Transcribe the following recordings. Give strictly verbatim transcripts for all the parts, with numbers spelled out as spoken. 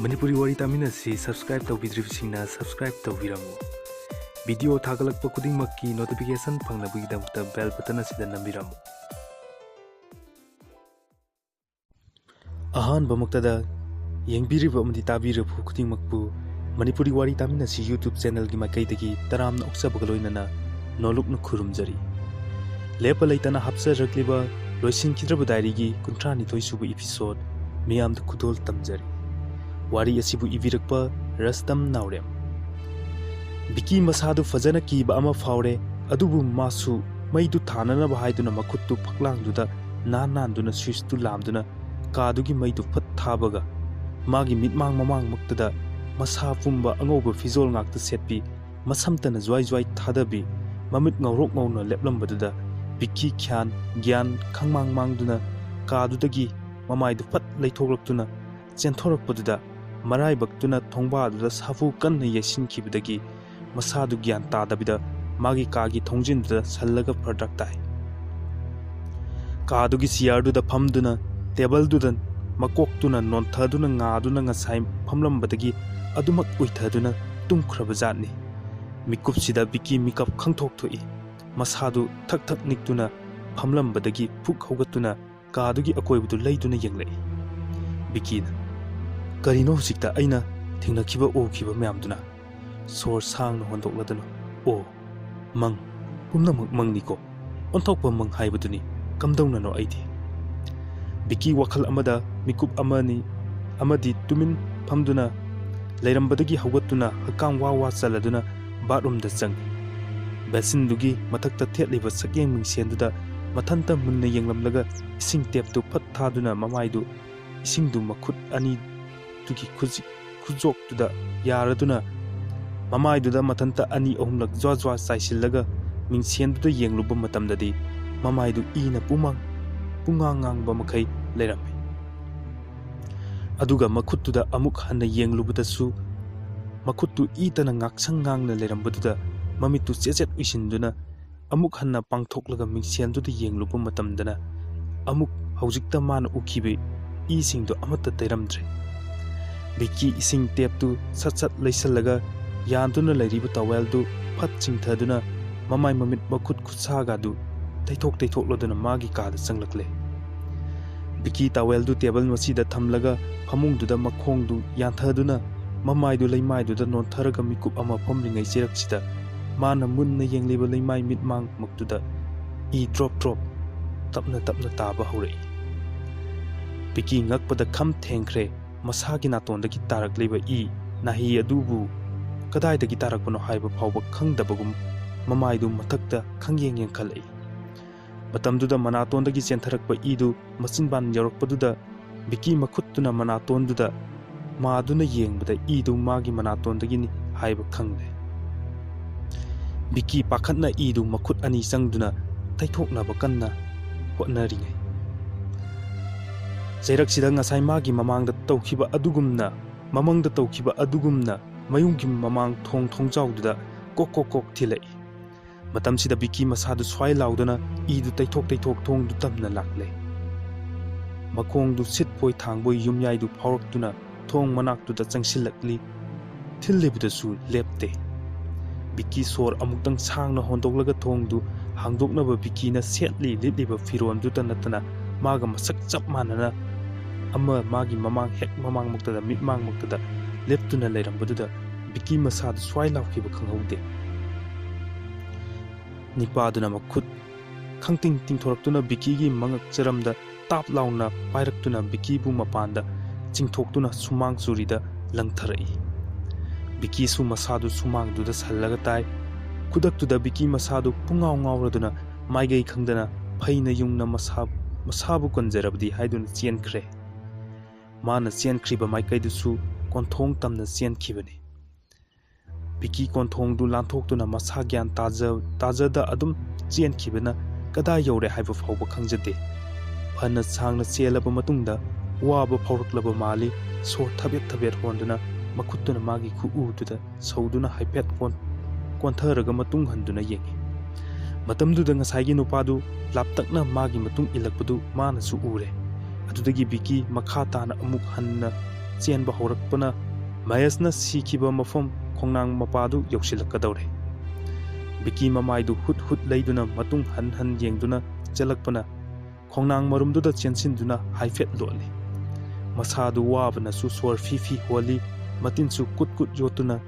ꯃꯅꯤꯄꯨꯔꯤ ꯋꯥꯔꯤ ꯇꯥꯃꯤꯟꯅꯁꯤ subscribe ꯇꯧꯕꯤꯗ꯭ꯔꯤꯕꯁꯤꯡꯅ subscribe ꯇꯧꯕꯤꯔꯝꯃꯨ꯫ Video ꯊꯥꯒꯠꯂꯛꯄ ꯈꯨꯗꯤꯡꯃꯛꯀꯤ notification ꯐꯪꯅꯕꯒꯤꯗꯃꯛꯇ bell button ꯑꯁꯤꯗ ꯅꯝꯕꯤꯔꯝꯃꯨ꯫ ꯑꯍꯥꯟꯕꯃꯛꯇꯗ ꯌꯦꯡꯕꯤꯔꯤꯕ ꯑꯃꯗꯤ ꯇꯥꯕꯤꯔꯤꯕ ꯈꯨꯗꯤꯡꯃꯛꯄꯨ ꯃꯅꯤꯄꯨꯔꯤ ꯋꯥꯔꯤ ꯇꯥꯃꯤꯟꯅꯁꯤ YouTube channelꯒꯤ ꯃꯥꯏꯀꯩꯗꯒꯤ ꯇꯔꯥꯝꯅ ꯑꯣꯛꯆꯕꯒ ꯂꯣꯏꯅꯅ ꯅꯣꯂꯨꯛꯅ ꯈꯨꯔꯨꯝꯖꯔꯤ꯫ ꯂꯦꯞꯄ ꯂꯩꯇꯅ ꯍꯥꯞꯆꯔꯛꯂꯤꯕ ꯂꯣꯏꯁꯤꯟꯈꯤꯗ꯭ꯔꯕ diaryꯒꯤ ꯀꯨꯟꯊ꯭ꯔꯥ ꯅꯤꯊꯣꯏ ꯁꯨꯕ episode ꯃꯤꯌꯥꯝꯗ ꯈꯨꯗꯣꯜ ꯇꯝꯖꯔꯤ꯫ ꯋꯥꯔꯤ ꯑꯁꯤꯕꯨ ꯏꯕꯤꯔꯛꯄ ꯔꯁꯇꯝ ꯅꯥꯎꯔꯦꯝ꯫ ꯕꯤꯀꯤ ꯃꯁꯥꯗꯨ ꯐꯖꯅ ꯀꯤꯕ ꯑꯃ ꯐꯥꯎꯔꯦ, ꯑꯗꯨꯕꯨ ꯃꯥꯁꯨ ꯃꯩꯗꯨ ꯊꯥꯅꯅꯕ ꯍꯥꯏꯗꯨꯅ ꯃꯈꯨꯠꯇꯨ ꯐꯛꯂꯥꯡꯗꯨꯗ ꯅꯥꯟ ꯅꯥꯟꯗꯨꯅ switchꯇꯨ ꯂꯥꯝꯗꯨꯅ ꯀꯥꯗꯨꯒꯤ ꯃꯩꯗꯨ ꯐꯠ ꯊꯥꯕꯒ ꯃꯥꯒꯤ ꯃꯤꯠꯃꯥꯡ ꯃꯃꯥꯡꯃꯛꯇꯗ ꯃꯁꯥ ꯄꯨꯝꯕ ꯑꯉꯧꯕ ꯐꯤꯖꯣꯜ ꯉꯥꯛꯇ ꯁꯦꯠꯄꯤ, ꯃꯁꯝꯇꯅ ꯖ꯭ꯋꯥꯏ ꯖ꯭ꯋꯥꯏ ꯊꯥꯗꯕꯤ, ꯃꯃꯤꯠ ꯉꯧꯔꯣꯛ ꯉꯧꯅ ꯂꯦꯞꯂꯝꯕꯗꯨꯗ ꯕꯤꯛꯀꯤ ꯈ꯭ꯌꯥꯟ ꯒ꯭ꯌꯥꯟ ꯈꯪꯃꯥꯡ ꯃꯥꯡꯗꯨꯅ ꯀꯥꯗꯨꯗꯒꯤ ꯃꯃꯥꯏꯗꯨ ꯐꯠ ꯂꯩꯊꯣꯛꯂꯛꯇꯨꯅ ꯆꯦꯟꯊꯣꯔꯛꯄꯗꯨꯗ ꯃꯔꯥꯏꯕꯛꯇꯨꯅ ꯊꯣꯡꯕꯥꯗꯨꯗ ꯁꯥꯐꯨ ꯀꯟꯅ ꯌꯩꯁꯤꯟꯈꯤꯕꯗꯒꯤ ꯃꯁꯥꯗꯨ ꯒ꯭ꯌꯥꯟ ꯇꯥꯗꯕꯤꯗ ꯃꯥꯒꯤ ꯀꯥꯒꯤ ꯊꯣꯡꯖꯤꯟꯗꯨꯗ ꯁꯜꯂꯒ ꯐꯔꯛ ꯇꯥꯏ꯫ ꯀꯥꯗꯨꯒꯤ ꯆꯤꯌꯥꯔꯗꯨꯗ ꯐꯝꯗꯨꯅ ꯇꯦꯕꯜꯗꯨꯗ ꯃꯀꯣꯛꯇꯨꯅ ꯅꯣꯟꯊꯗꯨꯅ ꯉꯥꯗꯨꯅ ꯉꯁꯥꯏ ꯐꯝꯂꯝꯕꯗꯒꯤ ꯑꯗꯨꯃꯛ ꯎꯏꯊꯗꯨꯅ ꯇꯨꯝꯈ꯭ꯔꯕ ꯖꯥꯠꯅꯤ꯫ ꯃꯤꯀꯨꯞꯁꯤꯗ ꯕꯤꯛꯀꯤ ꯃꯤꯀꯞ ꯈꯪꯊꯣꯛ ꯊꯣꯛꯏ꯫ ꯃꯁꯥꯗꯨ ꯊꯛ ꯊꯛ ꯅꯤꯛꯇꯨꯅ ꯐꯝꯂꯝꯕꯗꯒꯤ ꯐꯨꯛ ꯍꯧꯒꯠꯇꯨꯅ ꯀꯥꯗꯨꯒꯤ ꯑꯀꯣꯏꯕꯗꯨ ꯂꯩꯗꯨꯅ ꯌꯦꯡꯂꯛꯏ꯫ ꯕꯤꯛꯀꯤꯅ, "ꯀꯔꯤꯅꯣ ꯍꯧꯖꯤꯛꯇ ꯑꯩꯅ ꯊꯦꯡꯅꯈꯤꯕ ꯎꯈꯤꯕ ꯃꯌꯥꯝꯗꯨꯅ?" ꯁꯣꯔ ꯁꯥꯡꯅ ꯍꯣꯟꯗꯣꯛꯂꯗꯨꯅ, "ꯑꯣ, ꯃꯪ, ꯄꯨꯝꯅꯃꯛ ꯃꯪꯅꯤꯀꯣ, ꯑꯣꯟꯊꯣꯛꯄ ꯃꯪ ꯍꯥꯏꯕꯗꯨꯅꯤ, ꯀꯝꯗꯧꯅꯅꯣ ꯑꯩꯗꯤ?" ꯕꯤꯛꯀꯤ ꯋꯥꯈꯜ ꯑꯃꯗ ꯃꯤꯀꯨꯞ ꯑꯃꯅꯤ ꯑꯃꯗꯤ ꯇꯨꯃꯤꯟ ꯐꯝꯗꯨꯅ ꯂꯩꯔꯝꯕꯗꯒꯤ ꯍꯧꯒꯠꯇꯨꯅ ꯍꯛꯀꯥꯝ ꯋꯥ ꯋꯥ ꯆꯜꯂꯗꯨꯅ bathroomꯗ ꯆꯪꯉꯤ꯫ Basinꯗꯨꯒꯤ ꯃꯊꯛꯇ ꯊꯦꯠꯂꯤꯕ ꯁꯛꯌꯦꯡ ꯃꯤꯡꯁꯦꯟꯗꯨꯗ ꯃꯊꯟꯇ ꯃꯨꯟꯅ ꯌꯦꯡꯂꯝꯂꯒ ꯏꯁꯤꯡ tapꯇꯨ ꯐꯠ ꯊꯥꯗꯨꯅ ꯃꯃꯥꯏꯗꯨ ꯏꯁꯤꯡꯗꯨ ꯃꯈꯨꯠ ꯑꯅꯤꯗꯨꯒꯤ ꯈꯨꯖꯤꯛ ꯈꯨꯖꯣꯛꯇꯨꯗ ꯌꯥꯔꯗꯨꯅ ꯃꯃꯥꯏꯗꯨꯗ ꯃꯊꯟꯇ ꯑꯅꯤ ꯑꯍꯨꯝꯂꯛ ꯖ꯭ꯋꯥ ꯖ꯭ꯋꯥ ꯆꯥꯏꯁꯤꯜꯂꯒ ꯃꯤꯡꯁꯦꯟꯗꯨꯗ ꯌꯦꯡꯂꯨꯕ ꯃꯇꯝꯗꯗꯤ ꯃꯃꯥꯏꯗꯨ ꯏꯅ ꯄꯨꯡꯃꯥꯡ ꯄꯨꯡꯉꯥꯡ ꯉꯥꯡꯕ ꯃꯈꯩ ꯂꯩꯔꯝꯃꯤ꯫ ꯑꯗꯨꯒ ꯃꯈꯨꯠꯇꯨꯗ ꯑꯃꯨꯛ ꯍꯟꯅ ꯌꯦꯡꯂꯨꯕꯗꯁꯨ ꯃꯈꯨꯠꯇꯨ ꯏꯇꯅ ꯉꯥꯛꯁꯪ ꯉꯥꯡꯅ ꯂꯩꯔꯝꯕꯗꯨꯗ ꯃꯃꯤꯠꯇꯨ ꯆꯦꯠ ꯆꯦꯠ ꯎꯏꯁꯤꯟꯗꯨꯅ ꯑꯃꯨꯛ ꯍꯟꯅ ꯄꯥꯡꯊꯣꯛꯂꯒ ꯃꯤꯡꯁꯦꯟꯗꯨꯗ ꯌꯦꯡꯂꯨꯕ ꯃꯇꯝꯗꯅ ꯑꯃꯨꯛ ꯍꯧꯖꯤꯛꯇ ꯃꯥꯅ ꯎꯈꯤꯕ ꯏꯁꯤꯡꯗꯨ ꯑꯃꯠꯇ ꯇꯩꯔꯝꯗ꯭ꯔꯦ꯫ ꯕꯤꯀꯤ ꯏꯁꯤꯡ ꯇꯦꯞꯇꯨ ꯁꯠ ꯁꯠ ꯂꯩꯁꯜꯂꯒ ꯌꯥꯟꯗꯨꯅ ꯂꯩꯔꯤꯕ ꯇꯥꯋꯦꯜꯗꯨ ꯐꯠ ꯆꯤꯡꯊꯗꯨꯅ ꯃꯃꯥꯏ ꯃꯃꯤꯠ ꯃꯈꯨꯠ ꯈꯨꯠꯁꯥꯒꯗꯨ ꯇꯩꯊꯣꯛ ꯇꯩꯊꯣꯛꯂꯗꯨꯅ ꯃꯥꯒꯤ ꯀꯥꯗ ꯆꯪꯂꯛꯂꯦ꯫ ꯕꯤꯀꯤ ꯇꯥꯋꯦꯜꯗꯨ ꯇꯦꯕꯜ ꯃꯆꯤꯗ ꯊꯝꯂꯒ ꯐꯃꯨꯡꯗꯨꯗ ꯃꯈꯣꯡꯗꯨ ꯌꯥꯟꯊꯗꯨꯅ ꯃꯃꯥꯏꯗꯨ ꯂꯩꯃꯥꯏꯗꯨꯗ ꯅꯣꯟꯊꯔꯒ ꯃꯤꯀꯨꯞ ꯑꯃ ꯐꯝꯂꯤꯉꯩ ꯆꯩꯔꯛꯁꯤꯗ ꯃꯥꯅ ꯃꯨꯟꯅ ꯌꯦꯡꯂꯤꯕ ꯂꯩꯃꯥꯏ ꯃꯤꯠꯃꯥꯡꯃꯛꯇꯨꯗ ꯏ ꯗ꯭ꯔꯣꯞ ꯗ꯭ꯔꯣꯞ ꯇꯞꯅ ꯇꯞꯅ ꯇꯥꯕ ꯍꯧꯔꯛꯏ꯫ ꯕꯤꯀꯤ ꯉꯛꯄꯗ ꯈꯝ ꯊꯦꯡꯈ꯭ꯔꯦ꯫ ꯃꯁꯥꯒꯤ ꯅꯥꯇꯣꯟꯗꯒꯤ ꯇꯥꯔꯛꯂꯤꯕ ꯏ ꯅꯥꯍꯤ ꯑꯗꯨꯕꯨ ꯀꯗꯥꯏꯗꯒꯤ ꯇꯥꯔꯛꯄꯅꯣ ꯍꯥꯏꯕ ꯐꯥꯎꯕ ꯈꯪꯗꯕꯒꯨꯝ ꯃꯃꯥꯏꯗꯨ ꯃꯊꯛꯇ ꯈꯪꯌꯦꯡ ꯌꯦꯡꯈꯠꯂꯛꯏ꯫ ꯃꯇꯝꯗꯨꯗ ꯃꯅꯥꯇꯣꯟꯗꯒꯤ ꯆꯦꯟꯊꯔꯛꯄ ꯏꯗꯨ ꯃꯆꯤꯟꯕꯥꯟ ꯌꯧꯔꯛꯄꯗꯨꯗ ꯕꯤꯀꯤ ꯃꯈꯨꯠꯇꯨꯅ ꯃꯅꯥꯇꯣꯟꯗꯨꯗ ꯃꯥꯗꯨꯅ ꯌꯦꯡꯕꯗ ꯏꯗꯨ ꯃꯥꯒꯤ ꯃꯅꯥꯇꯣꯟꯗꯒꯤꯅꯤ ꯍꯥꯏꯕ ꯈꯪꯂꯦ꯫ ꯕꯤꯀꯤ ꯄꯥꯈꯠꯅ ꯏꯗꯨ ꯃꯈꯨꯠ ꯑꯅꯤ ꯆꯪꯗꯨꯅ ꯇꯩꯊꯣꯛꯅꯕ ꯀꯟꯅ ꯍꯣꯠꯅꯔꯤꯉꯩ ꯆꯩꯔꯛꯁꯤꯗ ꯉꯁꯥꯏ ꯃꯥꯒꯤ ꯃꯃꯥꯡꯗ ꯇꯧꯈꯤꯕ ꯑꯗꯨꯒꯨꯝꯅ, ꯃꯃꯪꯗ ꯇꯧꯈꯤꯕ ꯑꯗꯨꯒꯨꯝꯅ ꯃꯌꯨꯝꯒꯤ ꯃꯃꯥꯡ ꯊꯣꯡ ꯊꯣꯡꯖꯥꯎꯗꯨꯗ ꯀꯣꯛ ꯀꯣꯛ ꯀꯣꯛ ꯊꯤꯜꯂꯛꯏ꯫ ꯃꯇꯝꯁꯤꯗ ꯕꯤꯀꯤ ꯃꯁꯥꯗꯨ ꯁ꯭ꯋꯥꯏ ꯂꯥꯎꯗꯨꯅ ꯏꯗꯨ ꯇꯩꯊꯣꯛ ꯇꯩꯊꯣꯛ ꯊꯣꯡꯗꯨ ꯇꯝꯅ ꯂꯥꯛꯂꯦ꯫ ꯃꯈꯣꯡꯗꯨ ꯁꯤꯠꯄꯣꯏ ꯊꯥꯡꯕꯣꯏ ꯌꯨꯝꯌꯥꯏꯗꯨ ꯐꯥꯎꯔꯛꯇꯨꯅ ꯊꯣꯡ ꯃꯅꯥꯛꯇꯨꯗ ꯆꯪꯁꯤꯜꯂꯛꯂꯤ꯫ ꯊꯤꯜꯂꯤꯕꯗꯁꯨ ꯂꯦꯞꯇꯦ꯫ ꯕꯤꯀꯤ ꯁꯣꯔ ꯑꯃꯨꯛꯇꯪ ꯁꯥꯡꯅ ꯍꯣꯟꯗꯣꯛꯂꯒ ꯊꯣꯡꯗꯨ ꯍꯥꯡꯗꯣꯛꯅꯕ ꯕꯤꯀꯤꯅ ꯁꯦꯠꯂꯤ ꯂꯤꯠꯂꯤꯕ ꯐꯤꯔꯣꯜꯗꯨꯇ ꯅꯠꯇꯅ ꯃꯥꯒ ꯃꯁꯛ ꯆꯞ ꯃꯥꯟꯅꯅ ꯑꯃ ꯃꯥꯒꯤ ꯃꯃꯥꯡ ꯍꯦꯛ ꯃꯃꯥꯡꯃꯛꯇꯗ ꯃꯤꯠꯃꯥꯡꯃꯛꯇꯗ ꯂꯦꯞꯇꯨꯅ ꯂꯩꯔꯝꯕꯗꯨꯗ ꯕꯤꯀꯤ ꯃꯁꯥꯗꯨ ꯁ꯭ꯋꯥꯏ ꯂꯥꯎꯈꯤꯕ ꯈꯪꯍꯧꯗꯦ꯫ ꯅꯤꯄꯥꯗꯨꯅ ꯃꯈꯨꯠ ꯈꯪꯇꯤꯡ ꯇꯤꯡꯊꯣꯔꯛꯇꯨꯅ ꯕꯤꯀꯤꯒꯤ ꯃꯉꯛ ꯆꯔꯝꯗ ꯇꯥꯞ ꯂꯥꯎꯅ ꯄꯥꯏꯔꯛꯇꯨꯅ ꯕꯤꯀꯤꯕꯨ ꯃꯄꯥꯟꯗ ꯆꯤꯡꯊꯣꯛꯇꯨꯅ ꯁꯨꯃꯥꯡ ꯆꯨꯔꯤꯗ ꯂꯪꯊꯔꯛꯏ꯫ ꯕꯤꯀꯤꯁꯨ ꯃꯁꯥꯗꯨ ꯁꯨꯃꯥꯡꯗꯨꯗ ꯁꯜꯂꯒ ꯇꯥꯏ꯫ ꯈꯨꯗꯛꯇꯨꯗ ꯕꯤꯀꯤ ꯃꯁꯥꯗꯨ ꯄꯨꯡꯉꯥꯎ ꯉꯥꯎꯔꯗꯨꯅ ꯃꯥꯏꯀꯩ ꯈꯪꯗꯅ ꯐꯩꯅ ꯌꯨꯡꯅ ꯃꯁꯥ-, ꯃꯁꯥꯕꯨ ꯀꯟꯖꯔꯕꯗꯤ ꯍꯥꯏꯗꯨꯅ ꯆꯦꯟꯈ꯭ꯔꯦ꯫ ꯃꯥꯅ ꯆꯦꯟꯈ꯭ꯔꯤꯕ ꯃꯥꯏꯀꯩꯗꯨꯁꯨ ꯀꯣꯟꯊꯣꯡ ꯇꯝꯅ ꯆꯦꯟꯈꯤꯕꯅꯤ꯫ ꯕꯤꯀꯤ ꯀꯣꯟꯊꯣꯡꯗꯨ ꯂꯥꯟꯊꯣꯛꯇꯨꯅ ꯃꯁꯥ ꯒ꯭ꯌꯥꯟ ꯇꯥꯖ-, ꯇꯥꯖꯗ ꯑꯗꯨꯝ ꯆꯦꯟꯈꯤꯕꯅ ꯀꯗꯥꯏ ꯌꯧꯔꯦ ꯍꯥꯏꯕ ꯐꯥꯎꯕ ꯈꯪꯖꯗꯦ꯫ ꯐꯅ ꯁꯥꯡꯅ ꯆꯦꯜꯂꯕ ꯃꯇꯨꯡꯗ ꯋꯥꯕ ꯐꯥꯎꯔꯛꯂꯕ ꯃꯥꯜꯂꯤ꯫ ꯁꯣꯔ ꯊꯕꯦꯠ ꯊꯕꯦꯠ ꯍꯣꯟꯗꯨꯅ ꯃꯈꯨꯠꯇꯨꯅ ꯃꯥꯒꯤ ꯈꯨꯎꯗꯨꯗ ꯁꯧꯗꯨꯅ ꯍꯥꯏꯐꯦꯠ ꯀꯣꯟ-, ꯀꯣꯟꯊꯔꯒ ꯃꯇꯨꯡ ꯍꯟꯗꯨꯅ ꯌꯦꯡꯉꯤ꯫ ꯃꯇꯝꯗꯨꯗ ꯉꯁꯥꯏꯒꯤ ꯅꯨꯄꯥꯗꯨ ꯂꯥꯞꯇꯛꯅ ꯃꯥꯒꯤ ꯃꯇꯨꯡ ꯏꯜꯂꯛꯄꯗꯨ ꯃꯥꯅꯁꯨ ꯎꯔꯦ꯫ ꯑꯗꯨꯗꯒꯤ ꯕꯤꯀꯤ ꯃꯈꯥ ꯇꯥꯅ ꯑꯃꯨꯛ ꯍꯟꯅ ꯆꯦꯟꯕ ꯍꯧꯔꯛꯄꯅ ꯃꯍꯦꯁꯅ ꯁꯤꯈꯤꯕ ꯃꯐꯝ ꯈꯣꯡꯅꯥꯡ ꯃꯄꯥꯗꯨ ꯌꯧꯁꯤꯜꯂꯛꯀꯗꯧꯔꯦ꯫ ꯕꯤꯀꯤ ꯃꯃꯥꯏꯗꯨ ꯍꯨꯠ ꯍꯨꯠ ꯂꯩꯗꯨꯅ ꯃꯇꯨꯡ ꯍꯟ ꯍꯟ ꯌꯦꯡꯗꯨꯅ ꯆꯦꯜꯂꯛꯄꯅ ꯈꯣꯡꯅꯥꯡ ꯃꯔꯨꯝꯗꯨꯗ ꯆꯦꯟꯁꯤꯟꯗꯨꯅ ꯍꯥꯏꯐꯦꯠ ꯂꯣꯠꯂꯤ꯫ ꯃꯁꯥꯗꯨ ꯋꯥꯕꯅꯁꯨ ꯁꯣꯔ ꯐꯤ ꯐꯤ ꯍꯣꯜꯂꯤ, ꯃꯇꯤꯟꯁꯨ ꯀꯨꯠ ꯀꯨꯠ ꯌꯣꯠꯇꯨꯅ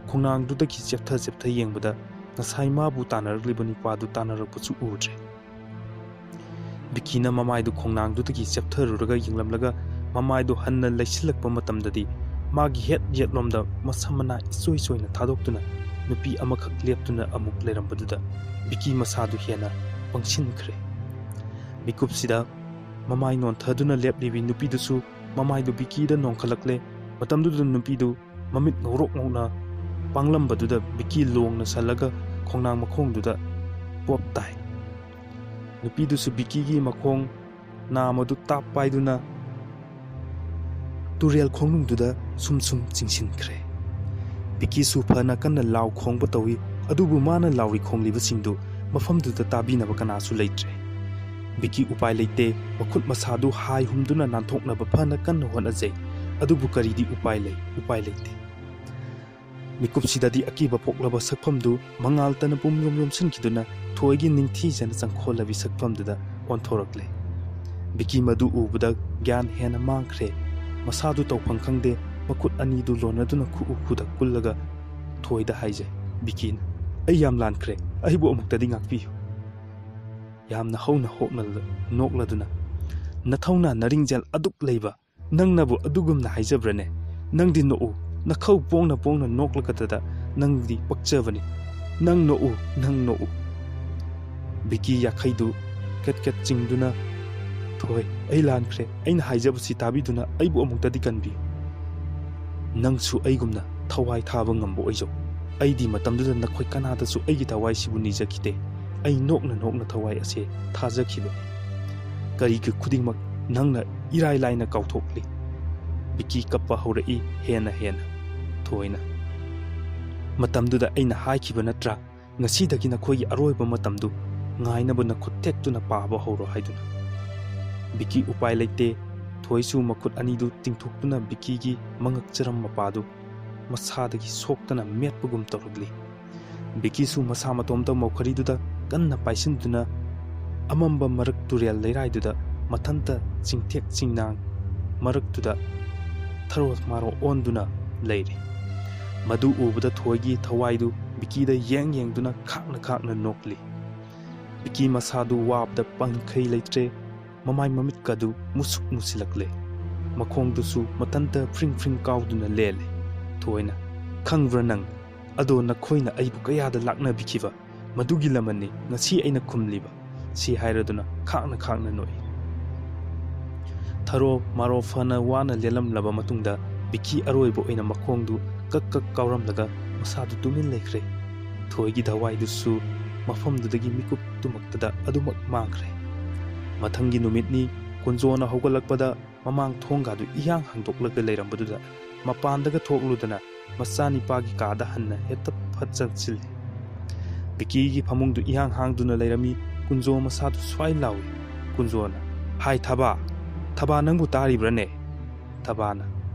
ꯈꯣꯡꯅꯥꯡꯗꯨꯗꯒꯤ ꯆꯦꯞꯊ ꯆꯦꯞꯊ ꯌꯦꯡꯕꯗ ꯉꯁꯥꯏ ꯃꯥꯕꯨ ꯇꯥꯟꯅꯔꯛꯂꯤꯕ ꯅꯨꯄꯥꯗꯨ ꯇꯥꯟꯅꯔꯛꯄꯁꯨ ꯎꯗ꯭ꯔꯦ꯫ ꯕꯤꯀꯤꯅ ꯃꯃꯥꯏꯗꯨ ꯈꯣꯡꯅꯥꯡꯗꯨꯗꯒꯤ ꯆꯦꯞꯊꯔꯨꯔꯒ ꯌꯦꯡꯂꯝꯂꯒ ꯃꯃꯥꯏꯗꯨ ꯍꯟꯅ ꯂꯩꯁꯤꯜꯂꯛꯄ ꯃꯇꯝꯗꯗꯤ ꯃꯥꯒꯤ ꯍꯦꯠ ꯌꯦꯠꯂꯣꯝꯗ ꯃꯁꯝ ꯃꯅꯥ ꯏꯆꯣꯏ ꯆꯣꯏꯅ ꯊꯥꯗꯣꯛꯇꯨꯅ ꯅꯨꯄꯤ ꯑꯃꯈꯛ ꯂꯦꯞꯇꯨꯅ ꯑꯃꯨꯛ ꯂꯩꯔꯝꯕꯗꯨꯗ ꯕꯤꯀꯤ ꯃꯁꯥꯗꯨ ꯍꯦꯟꯅ ꯄꯪꯁꯤꯟꯈ꯭ꯔꯦ꯫ ꯃꯤꯀꯨꯞꯁꯤꯗ ꯃꯃꯥꯏ ꯅꯣꯟꯊꯗꯨꯅ ꯂꯦꯞꯂꯤꯕꯤ ꯅꯨꯄꯤꯗꯨꯁꯨ ꯃꯃꯥꯏꯗꯨ ꯕꯤꯀꯤꯗ ꯅꯣꯡꯈꯠꯂꯛꯂꯦ꯫ ꯃꯇꯝꯗꯨꯗ ꯅꯨꯄꯤꯗꯨ ꯃꯃꯤꯠ ꯉꯧꯔꯣꯛ ꯉꯧꯅ ꯄꯥꯡꯂꯝꯕꯗꯨꯗ ꯕꯤꯀꯤ ꯂꯣꯡꯅ ꯁꯜꯂꯒ ꯈꯣꯡꯅꯥꯡ ꯃꯈꯣꯡꯗꯨꯗ ꯄꯣꯞ ꯇꯥꯏ꯫ ꯅꯨꯄꯤꯗꯨꯁꯨ ꯕꯤꯀꯤꯒꯤ ꯃꯈꯣꯡ ꯅꯥꯝꯃꯗꯨ ꯇꯥꯞ ꯄꯥꯏꯗꯨꯅ ꯇꯨꯔꯦꯜ ꯈꯣꯡꯅꯨꯡꯗꯨꯗ ꯁꯨꯝ ꯁꯨꯝ ꯆꯤꯡꯁꯤꯟꯈ꯭ꯔꯦ꯫ ꯕꯤꯀꯤꯁꯨ ꯐꯅ ꯀꯟꯅ ꯂꯥꯎ ꯈꯣꯡꯕ ꯇꯧꯏ, ꯑꯗꯨꯕꯨ ꯃꯥꯅ ꯂꯥꯎꯔꯤ ꯈꯣꯡꯂꯤꯕꯁꯤꯡꯗꯨ ꯃꯐꯝꯗꯨꯗ ꯇꯥꯕꯤꯅꯕ ꯀꯅꯥꯁꯨ ꯂꯩꯇ꯭ꯔꯦ꯫ ꯕꯤꯀꯤ ꯎꯄꯥꯏ ꯂꯩꯇꯦ, ꯃꯈꯨꯠ ꯃꯁꯥꯗꯨ ꯍꯥꯏ ꯍꯨꯝꯗꯨꯅ ꯅꯥꯟꯊꯣꯛꯅꯕ ꯐꯅ ꯀꯟꯅ ꯍꯣꯠꯅꯖꯩ, ꯑꯗꯨꯕꯨ ꯀꯔꯤꯗꯤ ꯎꯄꯥꯏ ꯂꯩ, ꯎꯄꯥꯏ ꯂꯩꯇꯦ꯫ ꯃꯤꯀꯨꯞꯁꯤꯗꯗꯤ ꯑꯀꯤꯕ ꯄꯣꯛꯂꯕ ꯁꯛꯐꯝꯗꯨ ꯃꯉꯥꯜꯇꯅ ꯄꯨꯝ ꯌꯣꯝ ꯌꯣꯝꯁꯤꯟꯈꯤꯗꯨꯅ ꯊꯣꯏꯒꯤ ꯅꯤꯡꯊꯤꯖꯅ ꯆꯪꯈꯣꯜꯂꯕꯤ ꯁꯛꯐꯝꯗꯨꯗ ꯑꯣꯟꯊꯣꯔꯛꯂꯦ꯫ ꯕꯤꯀꯤ ꯃꯗꯨ ꯎꯕꯗ ꯒ꯭ꯌꯥꯟ ꯍꯦꯟꯅ ꯃꯥꯡꯈ꯭ꯔꯦ꯫ ꯃꯁꯥꯗꯨ ꯇꯧꯐꯝ ꯈꯪꯗꯦ, ꯃꯈꯨꯠ ꯑꯅꯤꯗꯨ ꯂꯣꯟꯅꯗꯨꯅ ꯈꯨꯎ ꯈꯨꯗ ꯀꯨꯜꯂꯒ ꯊꯣꯏꯗ ꯍꯥꯏꯖꯩ, "ꯕꯤꯀꯤꯅ, ꯑꯩ ꯌꯥꯝ ꯂꯥꯟꯈ꯭ꯔꯦ, ꯑꯩꯕꯨ ꯑꯃꯨꯛꯇꯗꯤ ꯉꯥꯛꯄꯤꯌꯨ"꯫ ꯌꯥꯝꯅ ꯍꯧꯅ ꯍꯣꯛꯅ ꯅꯣꯛꯂꯗꯨꯅ, "ꯅꯊꯧꯅꯥ ꯅꯔꯤꯡꯖꯦꯜ ꯑꯗꯨꯛ ꯂꯩꯕ ꯅꯪꯅꯕꯨ ꯑꯗꯨꯒꯨꯝꯅ ꯍꯥꯏꯖꯕ꯭ꯔꯅꯦ? ꯅꯪꯗꯤ ꯅꯣꯛꯎ, ꯅꯈꯧ ꯄꯣꯡꯅ ꯄꯣꯡꯅ ꯅꯣꯛꯂꯒꯗꯗ ꯅꯪꯗꯤ ꯄꯛꯆꯕꯅꯤ꯫ ꯅꯪ ꯅꯣꯛꯎ, ꯅꯪ ꯅꯣꯛꯎ"꯫ ꯕꯤꯀꯤ ꯌꯥꯈꯩꯗꯨ ꯀꯦꯠ ꯀꯦꯠ ꯆꯤꯡꯗꯨꯅ, "ꯊꯣꯏ, ꯑꯩ ꯂꯥꯟꯈ꯭ꯔꯦ꯫ ꯑꯩꯅ ꯍꯥꯏꯖꯕꯁꯤ ꯇꯥꯕꯤꯗꯨꯅ ꯑꯩꯕꯨ ꯑꯃꯨꯛꯇꯗꯤ ꯀꯟꯕꯤꯌꯨ꯫ ꯅꯪꯁꯨ ꯑꯩꯒꯨꯝꯅ ꯊꯋꯥꯏ ꯊꯥꯕ ꯉꯝꯕ ꯑꯣꯏꯖꯧ꯫ ꯑꯩꯗꯤ ꯃꯇꯝꯗꯨꯗ ꯅꯈꯣꯏ ꯀꯅꯥꯗꯁꯨ ꯑꯩꯒꯤ ꯊꯋꯥꯏꯁꯤꯕꯨ ꯅꯤꯖꯈꯤꯗꯦ꯫ ꯑꯩ ꯅꯣꯛꯅ ꯅꯣꯛꯅ ꯊꯋꯥꯏ ꯑꯁꯦ ꯊꯥꯖꯈꯤꯕꯅꯤ꯫ ꯀꯔꯤꯒꯤ ꯈꯨꯗꯤꯡꯃꯛ ꯅꯪꯅ ꯏꯔꯥꯏ ꯂꯥꯏꯅ ꯀꯥꯎꯊꯣꯛꯂꯤ"꯫ ꯕꯤꯀꯤ ꯀꯞꯄ ꯍꯧꯔꯛꯏ ꯍꯦꯟꯅ ꯍꯦꯟꯅ꯫ ꯊꯣꯏꯅ, "ꯃꯇꯝꯗꯨꯗ ꯑꯩꯅ ꯍꯥꯏꯈꯤꯕ ꯅꯠꯇ꯭ꯔꯥ, ꯉꯁꯤꯗꯒꯤ ꯅꯈꯣꯏꯒꯤ ꯑꯔꯣꯏꯕ ꯃꯇꯝꯗꯨ ꯉꯥꯏꯅꯕ ꯅꯈꯨꯠ ꯊꯦꯛꯇꯨꯅ ꯄꯥꯕ ꯍꯧꯔꯣ ꯍꯥꯏꯗꯨꯅ"꯫ ꯕꯤꯀꯤ ꯎꯄꯥꯏ ꯂꯩꯇꯦ꯫ ꯊꯣꯏꯁꯨ ꯃꯈꯨꯠ ꯑꯅꯤꯗꯨ ꯇꯤꯡꯊꯣꯛꯇꯨꯅ ꯕꯤꯀꯤꯒꯤ ꯃꯉꯛ ꯆꯔꯝ ꯃꯄꯥꯗꯨ ꯃꯁꯥꯗꯒꯤ ꯁꯣꯛꯇꯅ ꯃꯦꯠꯄꯒꯨꯝ ꯇꯧꯔꯛꯂꯤ꯫ ꯕꯤꯀꯤꯁꯨ ꯃꯁꯥ ꯃꯇꯣꯝꯇ ꯃꯧꯈꯔꯤꯗꯨꯗ ꯀꯟꯅ ꯄꯥꯏꯁꯤꯟꯗꯨꯅ ꯑꯃꯝꯕ ꯃꯔꯛ ꯇꯨꯔꯦꯜ ꯂꯩꯔꯥꯏꯗꯨꯗ ꯃꯊꯟꯇ ꯆꯤꯡꯊꯦꯛ ꯆꯤꯡꯅꯥꯡ ꯃꯔꯛꯇꯨꯗ ꯊꯔꯣ ꯃꯥꯔꯣ ꯑꯣꯟꯗꯨꯅ ꯂꯩꯔꯤ꯫ ꯃꯗꯨ ꯎꯕꯗ ꯊꯣꯏꯒꯤ ꯊꯋꯥꯏꯗꯨ ꯕꯤꯀꯤꯗ ꯌꯦꯡ ꯌꯦꯡꯗꯨꯅ ꯈꯥꯛꯅ ꯈꯥꯛꯅ ꯅꯣꯛꯂꯤ꯫ ꯕꯤꯀꯤ ꯃꯁꯥꯗꯨ ꯋꯥꯕꯗ ꯄꯪꯈꯩ ꯂꯩꯇ꯭ꯔꯦ꯫ ꯃꯃꯥꯏ ꯃꯃꯤꯠꯀꯗꯨ ꯃꯨꯁꯨꯛ ꯃꯨꯁꯤꯜꯂꯛꯂꯦ꯫ ꯃꯈꯣꯡꯗꯨꯁꯨ ꯃꯊꯟꯇ ꯐ꯭ꯔꯤꯡ ꯐ꯭ꯔꯤꯡ ꯀꯥꯎꯗꯨꯅ ꯂꯦꯜꯂꯦ꯫ ꯊꯣꯏꯅ, "ꯈꯪꯕ꯭ꯔꯥ ꯅꯪ? ꯑꯗꯣ ꯅꯈꯣꯏꯅ ꯑꯩꯕꯨ ꯀꯌꯥꯗ ꯂꯥꯛꯅꯕꯤꯈꯤꯕ? ꯃꯗꯨꯒꯤ ꯂꯃꯟꯅꯤ ꯉꯁꯤ ꯑꯩꯅ ꯈꯨꯝꯂꯤꯕ," ꯁꯤ ꯍꯥꯏꯔꯗꯨꯅ ꯈꯥꯛꯅ ꯈꯥꯛꯅ ꯅꯣꯛꯏ꯫ ꯊꯔꯣ ꯃꯥꯔꯣ ꯐꯅ ꯋꯥꯅ ꯂꯦꯜꯂꯝꯂꯕ ꯃꯇꯨꯡꯗ ꯕꯤꯀꯤ ꯑꯔꯣꯏꯕ ꯑꯣꯏꯅ ꯃꯈꯣꯡꯗꯨ ꯀꯛ ꯀꯛ ꯀꯥꯎꯔꯝꯂꯒ ꯃꯁꯥꯗꯨ ꯇꯨꯃꯤꯟ ꯂꯩꯈ꯭ꯔꯦ꯫ ꯊꯣꯏꯒꯤ ꯊꯋꯥꯏꯗꯨꯁꯨ ꯃꯐꯝꯗꯨꯗꯒꯤ ꯃꯤꯀꯨꯞ ꯇꯨꯃꯛꯇꯗ ꯑꯗꯨꯃꯛ ꯃꯥꯡꯈ꯭ꯔꯦ꯫ ꯃꯊꯪꯒꯤ ꯅꯨꯃꯤꯠꯅꯤ꯫ ꯀꯨꯟꯖꯣꯅ ꯍꯧꯒꯠꯂꯛꯄꯗ ꯃꯃꯥꯡ ꯊꯣꯡꯒꯥꯗꯨ ꯏꯍꯥꯡ ꯍꯥꯡꯗꯣꯛꯂꯒ ꯂꯩꯔꯝꯕꯗꯨꯗ ꯃꯄꯥꯟꯗꯒ ꯊꯣꯛꯂꯨꯗꯅ ꯃꯆꯥꯅꯤꯄꯥꯒꯤ ꯀꯥꯗ ꯍꯟꯅ ꯍꯦꯛꯇ ꯐꯠ ꯆꯪꯁꯤꯜꯂꯤ꯫ ꯕꯤꯀꯤꯒꯤ ꯐꯃꯨꯡꯗꯨ ꯏꯍꯥꯡ ꯍꯥꯡꯗꯨꯅ ꯂꯩꯔꯝꯃꯤ꯫ ꯀꯨꯟꯖꯣ ꯃꯁꯥꯗꯨ ꯁ꯭ꯋꯥꯏ ꯂꯥꯎꯏ꯫ ꯀꯨꯟꯖꯣꯅ, "ꯍꯥꯏ ꯊꯕꯥ, ꯊꯕꯥ ꯅꯪꯕꯨ ꯇꯥꯔꯤꯕ꯭ꯔꯥꯅꯦ?" ꯊꯕꯥꯅ,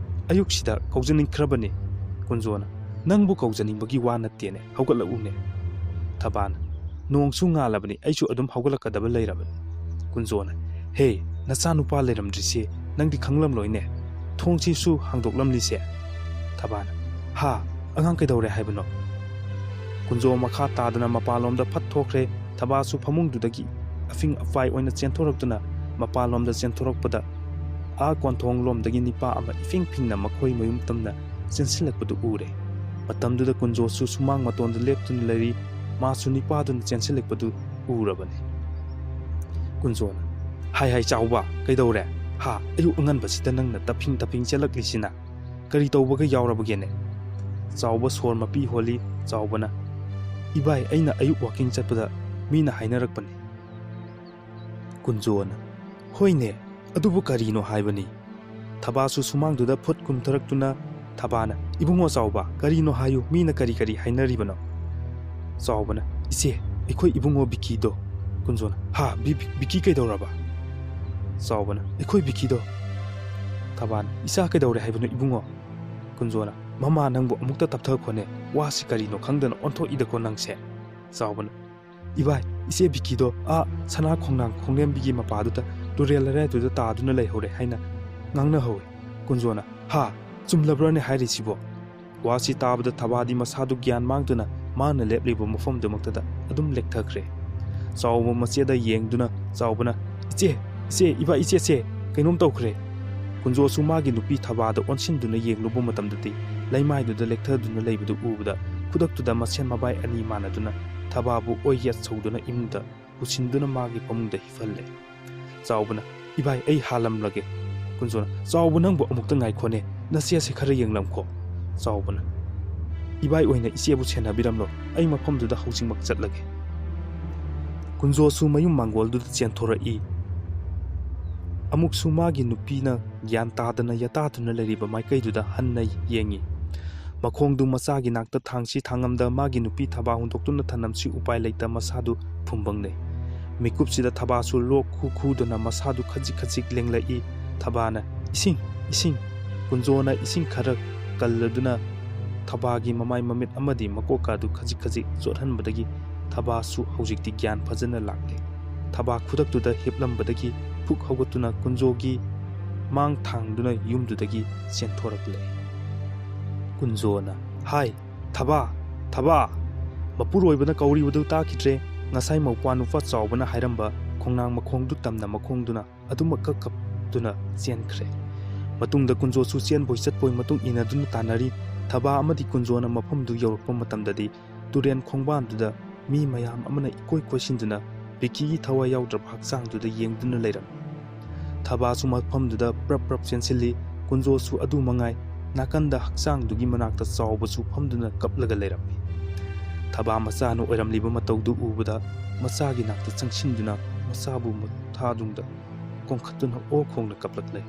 "ꯑꯌꯨꯛꯁꯤꯗ ꯀꯧꯖꯅꯤꯡꯈ꯭ꯔꯕꯅꯤ꯫" ꯀꯨꯟꯖꯣꯅ, "ꯅꯪꯕꯨ ꯀꯧꯖꯅꯤꯡꯕꯒꯤ ꯋꯥ ꯅꯠꯇꯦꯅꯦ, ꯍꯧꯒꯠꯂꯛꯎꯅꯦ꯫" ꯊꯕꯥꯅ, "ꯅꯣꯡꯁꯨ ꯉꯥꯜꯂꯕꯅꯤ, ꯑꯩꯁꯨ ꯑꯗꯨꯝ ꯍꯧꯒꯠꯂꯛꯀꯗꯕ ꯂꯩꯔꯕꯅꯤ꯫" ꯀꯨꯟꯖꯣꯅ, "ꯍꯦ, ꯅꯆꯥꯅꯨꯄꯥ ꯂꯩꯔꯝꯗ꯭ꯔꯤꯁꯦ ꯅꯪꯗꯤ ꯈꯪꯂꯝꯂꯣꯏꯅꯦ, ꯊꯣꯡꯁꯤꯁꯨ ꯍꯥꯡꯗꯣꯛꯂꯝꯂꯤꯁꯦ꯫" ꯊꯕꯥꯅ, "ꯍꯥ, ꯑꯉꯥꯡ ꯀꯩꯗꯧꯔꯦ ꯍꯥꯏꯕꯅꯣ?" ꯀꯨꯟꯖꯣ ꯃꯈꯥ ꯇꯥꯗꯅ ꯃꯄꯥꯟꯂꯣꯝꯗ ꯐꯠ ꯊꯣꯛꯈ꯭ꯔꯦ꯫ ꯊꯕꯥꯁꯨ ꯐꯃꯨꯡꯗꯨꯗꯒꯤ ꯑꯐꯤꯡ ꯑꯐꯥꯏ ꯑꯣꯏꯅ ꯆꯦꯟꯊꯣꯔꯛꯇꯨꯅ ꯃꯄꯥꯟꯂꯣꯝꯗ ꯆꯦꯟꯊꯣꯔꯛꯄꯗ ꯑꯥ ꯀꯣꯟꯊꯣꯡꯂꯣꯝꯗꯒꯤ ꯅꯤꯄꯥ ꯑꯃ ꯏꯐꯤꯡ ꯐꯤꯡꯅ ꯃꯈꯣꯏ ꯃꯌꯨꯝ ꯇꯝꯅ ꯆꯦꯟꯁꯤꯜꯂꯛꯄꯗꯨ ꯎꯔꯦ꯫ ꯃꯇꯝꯗꯨꯗ ꯀꯨꯟꯖꯣꯁꯨ ꯁꯨꯃꯥꯡ ꯃꯇꯣꯟꯗ ꯂꯦꯞꯇꯨꯅ ꯂꯩꯔꯤ꯫ ꯃꯥꯁꯨ ꯅꯤꯄꯥꯗꯨꯅ ꯆꯦꯟꯁꯤꯜꯂꯛꯄꯗꯨ ꯎꯔꯕꯅꯤ꯫ ꯀꯨꯟꯖꯣꯅ, "ꯍꯥꯏ ꯍꯥꯏ ꯆꯥꯎꯕ, ꯀꯩꯗꯧꯔꯦ? ꯍꯥ, ꯑꯌꯨꯛ ꯑꯉꯟꯕꯁꯤꯗ ꯅꯪꯅ ꯇꯞꯐꯤꯡ ꯇꯞꯐꯤꯡ ꯆꯦꯜꯂꯛꯂꯤꯁꯤꯅ ꯀꯔꯤ ꯇꯧꯕꯒ ꯌꯥꯎꯔꯕꯒꯦꯅꯦ?" ꯆꯥꯎꯕ ꯁꯣꯔ ꯃꯄꯤ ꯍꯣꯜꯂꯤ꯫ ꯆꯥꯎꯕꯅ, "ꯏꯕꯥꯏ, ꯑꯩꯅ ꯑꯌꯨꯛ ꯋꯥꯀꯤꯡ ꯆꯠꯄꯗ ꯃꯤꯅ ꯍꯥꯏꯅꯔꯛꯄꯅꯤ꯫" ꯀꯨꯟꯖꯣꯅ, "ꯍꯣꯏꯅꯦ, ꯑꯗꯨꯕꯨ ꯀꯔꯤꯅꯣ ꯍꯥꯏꯕꯅꯤ?" ꯊꯕꯥꯁꯨ ꯁꯨꯃꯥꯡꯗꯨꯗ ꯐꯨꯠ ꯀꯨꯝꯊꯔꯛꯇꯨꯅ ꯊꯕꯥꯅ, "ꯏꯕꯨꯡꯉꯣ ꯆꯥꯎꯕ, ꯀꯔꯤꯅꯣ ꯍꯥꯏꯌꯨ, ꯃꯤꯅ ꯀꯔꯤ ꯀꯔꯤ ꯍꯥꯏꯅꯔꯤꯕꯅꯣ?" ꯆꯥꯎꯕꯅ, "ꯏꯆꯦ, ꯑꯩꯈꯣꯏ ꯏꯕꯨꯡꯉꯣ ꯕꯤꯀꯤꯗꯣ꯫" ꯀꯨꯟꯖꯣꯅ, "ꯍꯥ, ꯕꯤ-, ꯕꯤ-, ꯕꯤꯀꯤ ꯀꯩꯗꯧꯔꯕ?" ꯆꯥꯎꯕꯅ, "ꯑꯩꯈꯣꯏ ꯕꯤꯀꯤꯗꯣ ꯊꯕꯥꯅ, "ꯏꯆꯥ ꯀꯩꯗꯧꯔꯦ ꯍꯥꯏꯕꯅꯣ ꯏꯕꯨꯡꯉꯣ?" ꯀꯨꯟꯖꯣꯅ, "ꯃꯃꯥ, ꯅꯪꯕꯨ ꯑꯃꯨꯛꯇ ꯇꯞꯊꯈꯣꯅꯦ, ꯋꯥꯁꯤ ꯀꯔꯤꯅꯣ ꯈꯪꯗꯅ ꯑꯣꯟꯊꯣꯛꯏꯗꯀꯣ ꯅꯪꯁꯦ?" ꯆꯥꯎꯕꯅ, "ꯏꯕꯥꯏ, ꯏꯆꯦ ꯕꯤꯀꯤꯗꯣ ꯑꯥ ꯁꯅꯥ ꯈꯣꯡꯅꯥꯡ ꯈꯣꯡꯂꯦꯝꯕꯤꯒꯤ ꯃꯄꯥꯗꯨꯗ ꯇꯨꯔꯦꯜ ꯂꯩꯔꯥꯏꯗꯨꯗ ꯇꯥꯗꯨꯅ ꯂꯩꯍꯧꯔꯦ ꯍꯥꯏꯅ ꯉꯥꯡꯅꯍꯧꯋꯦ꯫" ꯀꯨꯟꯖꯣꯅ, "ꯍꯥ? ꯆꯨꯝꯂꯕ꯭ꯔꯅꯦ ꯍꯥꯏꯔꯤꯁꯤꯕꯣ?" ꯋꯥꯁꯤ ꯇꯥꯕꯗ ꯊꯕꯥꯗꯤ ꯃꯁꯥꯗꯨ ꯒ꯭ꯌꯥꯟ ꯃꯥꯡꯗꯨꯅ ꯃꯥꯅ ꯂꯦꯞꯂꯤꯕ ꯃꯐꯝꯗꯨꯃꯛꯇꯗ ꯑꯗꯨꯝ ꯂꯦꯛꯊꯈ꯭ꯔꯦ꯫ ꯆꯥꯎꯕ ꯃꯆꯦꯗ ꯌꯦꯡꯗꯨꯅ ꯆꯥꯎꯕꯅ, "ꯏꯆꯦ, ꯏꯆꯦ, ꯏꯕꯥ, ꯏꯆꯦ, ꯀꯩꯅꯣꯝ ꯇꯧꯈ꯭ꯔꯦ!" ꯀꯨꯟꯖꯣꯁꯨ ꯃꯥꯒꯤ ꯅꯨꯄꯤ ꯊꯕꯥꯗ ꯑꯣꯟꯁꯤꯟꯗꯨꯅ ꯌꯦꯡꯂꯨꯕ ꯃꯇꯝꯗꯗꯤ ꯂꯩꯃꯥꯏꯗꯨꯗ ꯂꯦꯛꯊꯗꯨꯅ ꯂꯩꯕꯗꯨ ꯎꯕꯗ ꯈꯨꯗꯛꯇꯨꯗ ꯃꯁꯦꯟ ꯃꯕꯥꯏ ꯑꯅꯤ ꯃꯥꯟꯅꯗꯨꯅ ꯊꯕꯥꯕꯨ ꯑꯣꯏ ꯌꯥꯠ ꯁꯧꯗꯨꯅ ꯏꯃꯨꯡꯗ ꯄꯨꯁꯤꯟꯗꯨꯅ ꯃꯥꯒꯤ ꯐꯃꯨꯡꯗ ꯍꯤꯞꯍꯜꯂꯦ꯫ ꯆꯥꯎꯕꯅ, "ꯏꯕꯥꯏ, ꯑꯩ ꯍꯥꯜꯂꯝꯂꯒꯦ꯫" ꯀꯨꯟꯖꯣꯅ, "ꯆꯥꯎꯕ, ꯅꯪꯕꯨ ꯑꯃꯨꯛꯇ ꯉꯥꯏꯈꯣꯅꯦ, ꯅꯆꯦꯁꯦ ꯈꯔ ꯌꯦꯡꯂꯝꯈꯣ꯫" ꯆꯥꯎꯕꯅ, "ꯏꯕꯥꯏ ꯑꯣꯏꯅ ꯏꯆꯦꯕꯨ ꯁꯦꯟꯅꯕꯤꯔꯝꯂꯣ, ꯑꯩ ꯃꯐꯝꯗꯨꯗ ꯍꯧꯖꯤꯛꯃꯛ ꯆꯠꯂꯒꯦ꯫" ꯀꯨꯟꯖꯣꯁꯨ ꯃꯌꯨꯝ ꯃꯥꯡꯒꯣꯜꯗꯨꯗ ꯆꯦꯟꯊꯣꯔꯛꯏ꯫ ꯑꯃꯨꯛꯁꯨ ꯃꯥꯒꯤ ꯅꯨꯄꯤꯅ ꯒ꯭ꯌꯥꯟ ꯇꯥꯗꯅ ꯌꯥꯇꯥꯗꯨꯅ ꯂꯩꯔꯤꯕ ꯃꯥꯏꯀꯩꯗꯨꯗ ꯍꯟꯅ ꯌꯦꯡꯉꯤ꯫ ꯃꯈꯣꯡꯗꯨ ꯃꯆꯥꯒꯤ ꯅꯥꯛꯇ ꯊꯥꯡꯁꯤ ꯊꯥꯡꯉꯝꯗ ꯃꯥꯒꯤ ꯅꯨꯄꯤ ꯊꯕꯥ ꯍꯨꯟꯗꯣꯛꯇꯨꯅ ꯊꯅꯝꯁꯤ ꯎꯄꯥꯏ ꯂꯩꯇ ꯃꯁꯥꯗꯨ ꯐꯨꯝꯕꯪꯅꯩ꯫ ꯃꯤꯀꯨꯞꯁꯤꯗ ꯊꯕꯥꯁꯨ ꯂꯣꯛ ꯈꯨ ꯈꯨꯗꯨꯅ ꯃꯁꯥꯗꯨ ꯈꯖꯤꯛ ꯈꯖꯤꯛ ꯂꯦꯡꯂꯛꯏ꯫ ꯊꯕꯥꯅ, "ꯏꯁꯤꯡ, ꯏꯁꯤꯡ!" ꯀꯨꯟꯖꯣꯅ ꯏꯁꯤꯡ ꯈꯔ ꯀꯜꯂꯗꯨꯅ ꯊꯕꯥꯒꯤ ꯃꯃꯥꯏ ꯃꯃꯤꯠ ꯑꯃꯗꯤ ꯃꯀꯣꯛꯀꯥꯗꯨ ꯈꯖꯤꯛ ꯈꯖꯤꯛ ꯆꯣꯠꯍꯟꯕꯗꯒꯤ ꯊꯕꯥꯁꯨ ꯍꯧꯖꯤꯛꯇꯤ ꯒ꯭ꯌꯥꯟ ꯐꯖꯅ ꯂꯥꯛꯂꯦ꯫ ꯊꯕꯥ ꯈꯨꯗꯛꯇꯨꯗ ꯍꯤꯞꯂꯝꯕꯗꯒꯤ ꯐꯨꯛ ꯍꯧꯒꯠꯇꯨꯅ ꯀꯨꯟꯖꯣꯒꯤ ꯃꯥꯡ ꯊꯥꯡꯗꯨꯅ ꯌꯨꯝꯗꯨꯗꯒꯤ ꯆꯦꯟꯊꯣꯔꯛꯂꯦ꯫ ꯀꯨꯟꯖꯣꯅ, "ꯍꯥꯏ, ꯊꯕꯥ! ꯊꯕꯥ!" ꯃꯄꯨꯔꯣꯏꯕꯅ ꯀꯧꯔꯤꯕꯗꯨ ꯇꯥꯈꯤꯗ꯭ꯔꯦ꯫ ꯉꯁꯥꯏ ꯃꯧꯄ꯭ꯋꯥ ꯅꯨꯄꯥ ꯆꯥꯎꯕꯅ ꯍꯥꯏꯔꯝꯕ ꯈꯣꯡꯅꯥꯡ ꯃꯈꯣꯡꯗꯨ ꯇꯝꯅ ꯃꯈꯣꯡꯗꯨꯅ ꯑꯗꯨꯃꯛ ꯀꯛ ꯀꯞꯇꯨꯅ ꯆꯦꯟꯈ꯭ꯔꯦ꯫ ꯃꯇꯨꯡꯗ ꯀꯨꯟꯖꯣꯁꯨ ꯆꯦꯟꯕꯣꯏ ꯆꯠꯄꯣꯏ ꯃꯇꯨꯡ ꯏꯟꯅꯗꯨꯅ ꯇꯥꯟꯅꯔꯤ꯫ ꯊꯕꯥ ꯑꯃꯗꯤ ꯀꯨꯟꯖꯣꯅ ꯃꯐꯝꯗꯨ ꯌꯧꯔꯛꯄ ꯃꯇꯝꯗꯗꯤ ꯇꯨꯔꯦꯟ ꯈꯣꯡꯕꯥꯟꯗꯨꯗ ꯃꯤ ꯃꯌꯥꯝ ꯑꯃꯅ ꯏꯀꯣꯏ ꯀꯣꯏꯁꯤꯟꯗꯨꯅ ꯕꯤꯀꯤꯒꯤ ꯊꯋꯥꯏ ꯌꯥꯎꯗ꯭ꯔꯕ ꯍꯛꯆꯥꯡꯗꯨꯗ ꯌꯦꯡꯗꯨꯅ ꯂꯩꯔꯝꯃꯤ꯫ ꯊꯕꯥꯁꯨ ꯃꯐꯝꯗꯨꯗ ꯄ꯭ꯔꯞ ꯄ꯭ꯔꯞ ꯆꯦꯟꯁꯤꯜꯂꯤ꯫ ꯀꯨꯟꯖꯣꯁꯨ ꯑꯗꯨ ꯃꯉꯥꯏ, ꯅꯥꯀꯟꯗ ꯍꯛꯆꯥꯡꯗꯨꯒꯤ ꯃꯅꯥꯛꯇ ꯆꯥꯎꯕꯁꯨ ꯐꯝꯗꯨꯅ ꯀꯞꯂꯒ ꯂꯩꯔꯝꯃꯤ꯫ ꯊꯕꯥ ꯃꯆꯥꯅ ꯑꯣꯏꯔꯝꯂꯤꯕ ꯃꯇꯧꯗꯨ ꯎꯕꯗ ꯃꯆꯥꯒꯤ ꯅꯥꯛꯇ ꯆꯪꯁꯤꯟꯗꯨꯅ ꯃꯆꯥꯕꯨ ꯃꯊꯥꯗꯨꯡꯗ ꯀꯣꯡꯈꯠꯇꯨꯅ ꯑꯣ ꯈꯣꯡꯅ ꯀꯞꯂꯛꯂꯦ꯫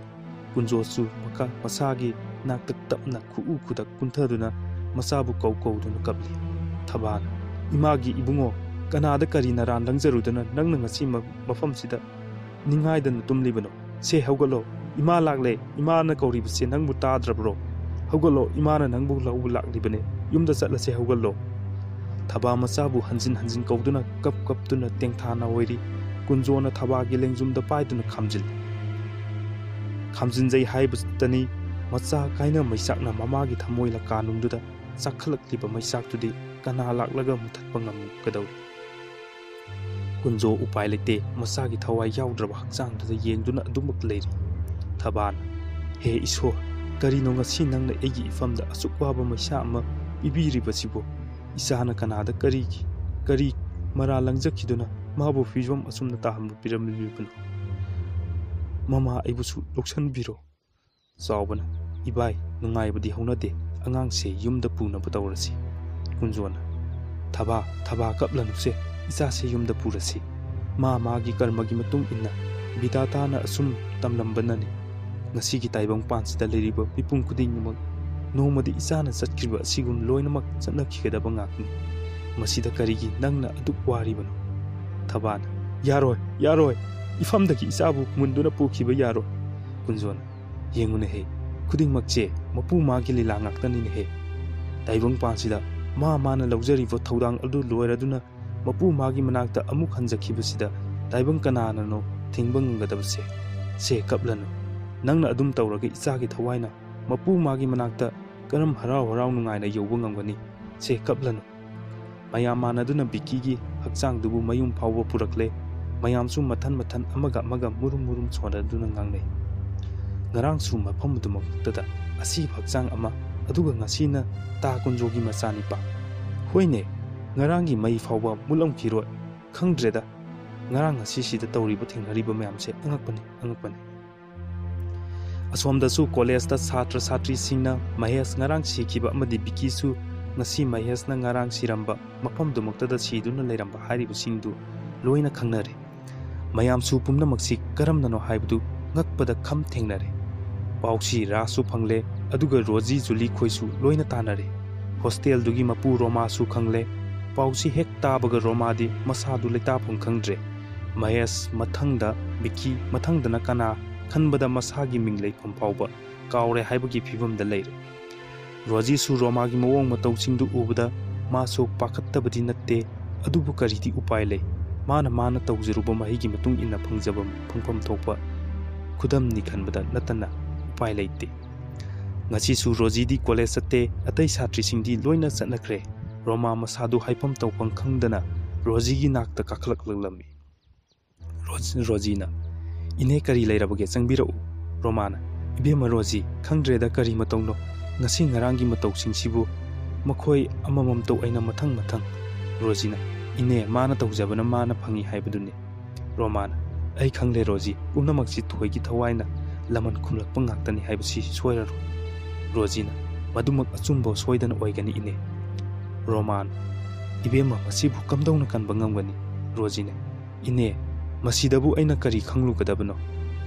ꯀꯨꯟꯖꯣꯁꯨ ꯃꯀꯥ-, ꯃꯁꯥꯒꯤ ꯅꯥꯛꯇ ꯇꯞꯅ ꯈꯨꯎ ꯈꯨꯗꯛ ꯀꯨꯟꯊꯗꯨꯅ ꯃꯆꯥꯕꯨ ꯀꯧ ꯀꯧꯗꯨꯅ ꯀꯞꯂꯤ꯫ ꯊꯕꯥꯅ, "ꯏꯃꯥꯒꯤ ꯏꯕꯨꯡꯉꯣ, ꯀꯅꯥꯗ ꯀꯔꯤ ꯅꯔꯥꯟ ꯂꯪꯖꯔꯨꯗꯅ ꯅꯪꯅ ꯉꯁꯤ ꯃ-, ꯃꯐꯝꯁꯤꯗ ꯅꯤꯡꯉꯥꯏꯗꯅ ꯇꯨꯝꯂꯤꯕꯅꯣ? ꯁꯦ ꯍꯧꯒꯠꯂꯣ, "ꯏꯃꯥ ꯂꯥꯛꯂꯦ, ꯏꯃꯥꯅ ꯀꯧꯔꯤꯕꯁꯦ ꯅꯪꯕꯨ ꯇꯥꯗ꯭ꯔꯕ꯭ꯔꯣ? ꯍꯧꯒꯠꯂꯣ, ꯏꯃꯥꯅ ꯅꯪꯕꯨ ꯂꯧꯕ ꯂꯥꯛꯂꯤꯕꯅꯦ, ꯌꯨꯝꯗ ꯆꯠꯂꯁꯦ, ꯍꯧꯒꯠꯂꯣ"꯫ ꯊꯕꯥ ꯃꯆꯥꯕꯨ ꯍꯟꯖꯤꯟ ꯍꯟꯖꯤꯟ ꯀꯧꯗꯨꯅ ꯀꯞ ꯀꯞꯇꯨꯅ ꯇꯦꯡꯊꯥꯅ ꯑꯣꯏꯔꯤ꯫ ꯀꯨꯟꯖꯣꯅ ꯊꯕꯥꯒꯤ ꯂꯦꯡꯖꯨꯝꯗ ꯄꯥꯏꯗꯨꯅ ꯈꯥꯝꯖꯤꯜꯂꯤ꯫ ꯈꯥꯝꯖꯤꯟꯖꯩ ꯍꯥꯏꯕꯇꯅꯤ, ꯃꯆꯥ ꯀꯥꯏꯅ ꯃꯩꯆꯥꯛꯅ ꯃꯃꯥꯒꯤ ꯊꯃꯣꯏ ꯂꯀꯥꯅꯨꯡꯗꯨꯗ ꯆꯥꯛꯈꯠꯂꯛꯂꯤꯕ ꯃꯩꯆꯥꯛꯇꯨꯗꯤ ꯀꯅꯥ ꯂꯥꯛꯂꯒ ꯃꯨꯊꯠꯄ ꯉꯝꯒꯗꯧꯔꯤ? ꯀꯨꯟꯖꯣ ꯎꯄꯥꯏ ꯂꯩꯇꯦ, ꯃꯆꯥꯒꯤ ꯊꯋꯥꯏ ꯌꯥꯎꯗ꯭ꯔꯕ ꯍꯛꯆꯥꯡꯗꯨꯗ ꯌꯦꯡꯗꯨꯅ ꯑꯗꯨꯃꯛ ꯂꯩꯔꯤ꯫ ꯊꯕꯥꯅ, "ꯍꯦ ꯏꯁꯣꯔ, ꯀꯔꯤꯅꯣ ꯉꯁꯤ ꯅꯪꯅ ꯑꯩꯒꯤ ꯏꯐꯝꯗ ꯑꯁꯨꯛ ꯋꯥꯕ ꯃꯩꯁꯥ ꯑꯃ ꯄꯤꯕꯤꯔꯤꯕꯁꯤꯕꯨ? ꯏꯆꯥꯅ ꯀꯅꯥꯗ ꯀꯔꯤꯒꯤ, ꯀꯔꯤ ꯃꯔꯥ ꯂꯪꯖꯈꯤꯗꯨꯅ ꯃꯥꯕꯨ ꯐꯤꯕꯝ ꯑꯁꯨꯝꯅ ꯇꯥꯍꯟꯕ ꯄꯤꯔꯝꯂꯤꯕꯅꯣ? ꯃꯃꯥ, ꯑꯩꯕꯨꯁꯨ ꯂꯧꯁꯤꯟꯕꯤꯔꯣ"꯫ ꯆꯥꯎꯕꯅ, "ꯏꯕꯥꯏ, ꯅꯨꯡꯉꯥꯏꯕꯗꯤ ꯍꯧꯅꯗꯦ, ꯑꯉꯥꯡꯁꯦ ꯌꯨꯝꯗ ꯄꯨꯅꯕ ꯇꯧꯔꯁꯤ"꯫ ꯀꯨꯟꯖꯣꯅ, "ꯊꯕꯥ, ꯊꯕꯥ, ꯀꯞꯂꯅꯨꯁꯦ, ꯏꯆꯥꯁꯦ ꯌꯨꯝꯗ ꯄꯨꯔꯁꯤ꯫ ꯃꯥ ꯃꯥꯒꯤ ꯀꯔꯃꯒꯤ ꯃꯇꯨꯡ ꯏꯟꯅ ꯕꯤꯗꯥꯇꯥꯅ ꯑꯁꯨꯝ ꯇꯝꯂꯝꯕꯅꯅꯤ꯫ ꯉꯁꯤꯒꯤ ꯇꯥꯏꯕꯪ ꯄꯥꯟꯁꯤꯗ ꯂꯩꯔꯤꯕ ꯃꯤꯄꯨꯝ ꯈꯨꯗꯤꯡꯃꯛ ꯅꯣꯡꯃꯗꯤ ꯏꯆꯥꯅ ꯆꯠꯈ꯭ꯔꯤꯕ ꯑꯁꯤꯒꯨꯝ ꯂꯣꯏꯅꯃꯛ ꯆꯠꯅꯈꯤꯒꯗꯕ ꯉꯥꯛꯇꯅꯤ꯫ ꯃꯁꯤꯗ ꯀꯔꯤꯒꯤ ꯅꯪꯅ ꯑꯗꯨꯛ ꯋꯥꯔꯤꯕꯅꯣ?" ꯊꯕꯥꯅ, "ꯌꯥꯔꯣꯏ, ꯌꯥꯔꯣꯏ, ꯏꯐꯝꯗꯒꯤ ꯏꯆꯥꯕꯨ ꯃꯨꯟꯗꯨꯅ ꯄꯨꯈꯤꯕ ꯌꯥꯔꯣꯏ"꯫ ꯀꯨꯟꯖꯣꯅ, "ꯌꯦꯡꯉꯨꯅꯦꯍꯦ, ꯈꯨꯗꯤꯡꯃꯛꯁꯦ ꯃꯄꯨ ꯃꯥꯒꯤ ꯂꯤꯂꯥ ꯉꯥꯛꯇꯅꯤꯅꯦꯍꯦ꯫ ꯇꯥꯏꯕꯪ ꯄꯥꯟꯁꯤꯗ ꯃꯥ ꯃꯥꯅ ꯂꯧꯖꯔꯤꯕ ꯊꯧꯗꯥꯡ ꯑꯗꯨ ꯂꯣꯏꯔꯗꯨꯅ ꯃꯄꯨ ꯃꯥꯒꯤ ꯃꯅꯥꯛꯇ ꯑꯃꯨꯛ ꯍꯟꯖꯈꯤꯕꯁꯤꯗ ꯇꯥꯏꯕꯪ ꯀꯅꯥꯅꯅꯣ ꯊꯤꯡꯕ ꯉꯝꯒꯗꯕꯁꯦ? ꯁꯦ, ꯀꯞꯂꯅꯨ꯫ ꯅꯪꯅ ꯑꯗꯨꯝ ꯇꯧꯔꯒ ꯏꯆꯥꯒꯤ ꯊꯋꯥꯏꯅ ꯃꯄꯨ ꯃꯥꯒꯤ ꯃꯅꯥꯛꯇ ꯀꯔꯝ ꯍꯔꯥꯎ ꯍꯔꯥꯎ ꯅꯨꯡꯉꯥꯏꯅ ꯌꯧꯕ ꯉꯝꯒꯅꯤ? ꯁꯦ, ꯀꯞꯂꯅꯨ"꯫ ꯃꯌꯥꯝ ꯃꯥꯟꯅꯗꯨꯅ ꯕꯤꯀꯤꯒꯤ ꯍꯛꯆꯥꯡꯗꯨꯕꯨ ꯃꯌꯨꯝ ꯐꯥꯎꯕ ꯄꯨꯔꯛꯂꯦ꯫ ꯃꯌꯥꯝꯁꯨ ꯃꯊꯟ ꯃꯊꯟ ꯑꯃꯒ ꯑꯃꯒ ꯃꯨꯔꯨꯝ ꯃꯨꯔꯨꯝ ꯁꯣꯟꯅꯗꯨꯅ ꯉꯥꯡꯅꯩ꯫ ꯉꯔꯥꯡꯁꯨ ꯃꯐꯝ ꯑꯗꯨꯃꯛꯇꯗ ꯑꯁꯤꯕ ꯍꯛꯆꯥꯡ ꯑꯃ, ꯑꯗꯨꯒ ꯉꯁꯤꯅ ꯇꯥ ꯀꯨꯟꯖꯣꯒꯤ ꯃꯆꯥꯅꯤꯄꯥ꯫ ꯍꯣꯏꯅꯦ, ꯉꯔꯥꯡꯒꯤ ꯃꯩ ꯐꯥꯎꯕ ꯃꯨꯠꯂꯝꯈꯤꯔꯣꯏ꯫ ꯈꯪꯗ꯭ꯔꯦꯗ, ꯉꯔꯥꯡ ꯉꯁꯤꯁꯤꯗ ꯇꯧꯔꯤꯕ ꯊꯦꯡꯅꯔꯤꯕ ꯃꯌꯥꯝꯁꯦ ꯑꯉꯛꯄꯅꯤ, ꯑꯉꯛꯄꯅꯤ꯫ ꯑꯁꯣꯝꯗꯁꯨ ꯀꯣꯂꯦꯖꯇ ꯁꯥꯇ꯭ꯔ ꯁꯥꯇ꯭ꯔꯤꯁꯤꯡꯅ ꯃꯍꯦꯁ ꯉꯔꯥꯡ ꯁꯤꯈꯤꯕ ꯑꯃꯗꯤ ꯕꯤꯀꯤꯁꯨ ꯉꯁꯤ ꯃꯍꯦꯁꯅ ꯉꯔꯥꯡ ꯁꯤꯔꯝꯕ ꯃꯐꯝꯗꯨꯃꯛꯇꯗ ꯁꯤꯗꯨꯅ ꯂꯩꯔꯝꯕ ꯍꯥꯏꯔꯤꯕꯁꯤꯡꯗꯨ ꯂꯣꯏꯅ ꯈꯪꯅꯔꯦ꯫ ꯃꯌꯥꯝꯁꯨ ꯄꯨꯝꯅꯃꯛꯁꯤ ꯀꯔꯝꯅꯅꯣ ꯍꯥꯏꯕꯗꯨ ꯉꯛꯄꯗ ꯈꯝ ꯊꯦꯡꯅꯔꯦ꯫ ꯄꯥꯎꯁꯤ ꯔꯥꯁꯁꯨ ꯐꯪꯂꯦ, ꯑꯗꯨꯒ ꯔꯣꯖꯤ ꯖꯨꯂꯤ ꯈꯣꯏꯁꯨ ꯂꯣꯏꯅ ꯇꯥꯅꯔꯦ꯫ ꯍꯣꯁꯇꯦꯜꯗꯨꯒꯤ ꯃꯄꯨ ꯔꯣꯃꯥꯁꯨ ꯈꯪꯂꯦ꯫ ꯄꯥꯎꯁꯤ ꯍꯦꯛ ꯇꯥꯕꯒ ꯔꯣꯃꯥꯗꯤ ꯃꯁꯥꯗꯨ ꯂꯩꯇꯥꯐꯝ ꯈꯪꯗ꯭ꯔꯦ꯫ ꯃꯍꯦꯁ, ꯃꯊꯪꯗ ꯕꯤꯀꯤ, ꯃꯊꯪꯗꯅ ꯀꯅꯥ? ꯈꯟꯕꯗ ꯃꯁꯥꯒꯤ ꯃꯤꯡ ꯂꯩꯐꯝ ꯐꯥꯎꯕ ꯀꯥꯎꯔꯦ ꯍꯥꯏꯕꯒꯤ ꯐꯤꯕꯝꯗ ꯂꯩꯔꯦ꯫ ꯔꯣꯖꯤꯁꯨ ꯔꯣꯃꯥꯒꯤ ꯃꯑꯣꯡ ꯃꯇꯧꯁꯤꯡꯗꯨ ꯎꯕꯗ ꯃꯥꯁꯨ ꯄꯥꯈꯠꯇꯕꯗꯤ ꯅꯠꯇꯦ, ꯑꯗꯨꯕꯨ ꯀꯔꯤꯗꯤ ꯎꯄꯥꯏ ꯂꯩ? ꯃꯥꯅ ꯃꯥꯅ ꯇꯧꯖꯔꯨꯕ ꯃꯍꯩꯒꯤ ꯃꯇꯨꯡ ꯏꯟꯅ ꯐꯪꯖꯕ, ꯐꯪꯐꯝ ꯊꯣꯛꯄ ꯈꯨꯗꯝꯅꯤ ꯈꯟꯕꯗ ꯅꯠꯇꯅ ꯎꯄꯥꯏ ꯂꯩꯇꯦ꯫ ꯉꯁꯤꯁꯨ ꯔꯣꯖꯤꯗꯤ ꯀꯣꯂꯦꯖ ꯆꯠꯇꯦ, ꯑꯇꯩ ꯁꯥꯇ꯭ꯔꯤꯁꯤꯡꯗꯤ ꯂꯣꯏꯅ ꯆꯠꯅꯈ꯭ꯔꯦ꯫ ꯔꯣꯃꯥ ꯃꯁꯥꯗꯨ ꯍꯥꯏꯐꯝ ꯇꯧꯐꯝ ꯈꯪꯗꯅ ꯔꯣꯖꯤꯒꯤ ꯅꯥꯛꯇ ꯀꯥꯈꯠꯂꯛꯂꯝꯃꯤ꯫ ꯔꯣꯖ-, ꯔꯣꯖꯤꯅ, "ꯏꯅꯦ, ꯀꯔꯤ ꯂꯩꯔꯕꯒꯦ? ꯆꯪꯕꯤꯔꯛꯎ꯫" ꯔꯣꯃꯥꯅ, "ꯏꯕꯦꯝꯃ ꯔꯣꯖꯤ, ꯈꯪꯗ꯭ꯔꯦꯗ ꯀꯔꯤ ꯃꯇꯧꯅꯣ꯫ ꯉꯁꯤ ꯉꯔꯥꯡꯒꯤ ꯃꯇꯧꯁꯤꯡꯁꯤꯕꯨ ꯃꯈꯣꯏ ꯑꯃꯃꯝꯇ ꯑꯣꯏꯅ ꯃꯊꯪ ꯃꯊꯪ꯫" ꯔꯣꯖꯤꯅ, "ꯏꯅꯦ, ꯃꯥꯅ ꯇꯧꯖꯕꯅ ꯃꯥꯅ ꯐꯪꯉꯤ ꯍꯥꯏꯕꯗꯨꯅꯤ꯫" ꯔꯣꯃꯥꯅ, "ꯑꯩ ꯈꯪꯂꯦ ꯔꯣꯖꯤ, ꯄꯨꯝꯅꯃꯛꯁꯤ ꯊꯣꯏꯒꯤ ꯊꯋꯥꯏꯅ ꯂꯃꯟ ꯈꯨꯝꯂꯛꯄ ꯉꯥꯛꯇꯅꯤ ꯍꯥꯏꯕꯁꯤ ꯁꯣꯏꯔꯔꯣꯏ꯫" ꯔꯣꯖꯤꯅ, "ꯃꯗꯨꯃꯛ ꯑꯆꯨꯝꯕ ꯁꯣꯏꯗꯅ ꯑꯣꯏꯒꯅꯤ ꯏꯅꯦ꯫" ꯔꯣꯃꯥꯅ, "ꯏꯕꯦꯝꯃ, ꯃꯁꯤꯕꯨ ꯀꯝꯗꯧꯅ ꯀꯟꯕ ꯉꯝꯒꯅꯤ?" ꯔꯣꯖꯤꯅ, "ꯏꯅꯦ, ꯃꯁꯤꯗꯕꯨ ꯑꯩꯅ ꯀꯔꯤ ꯈꯪꯂꯨꯒꯗꯕꯅꯣ?"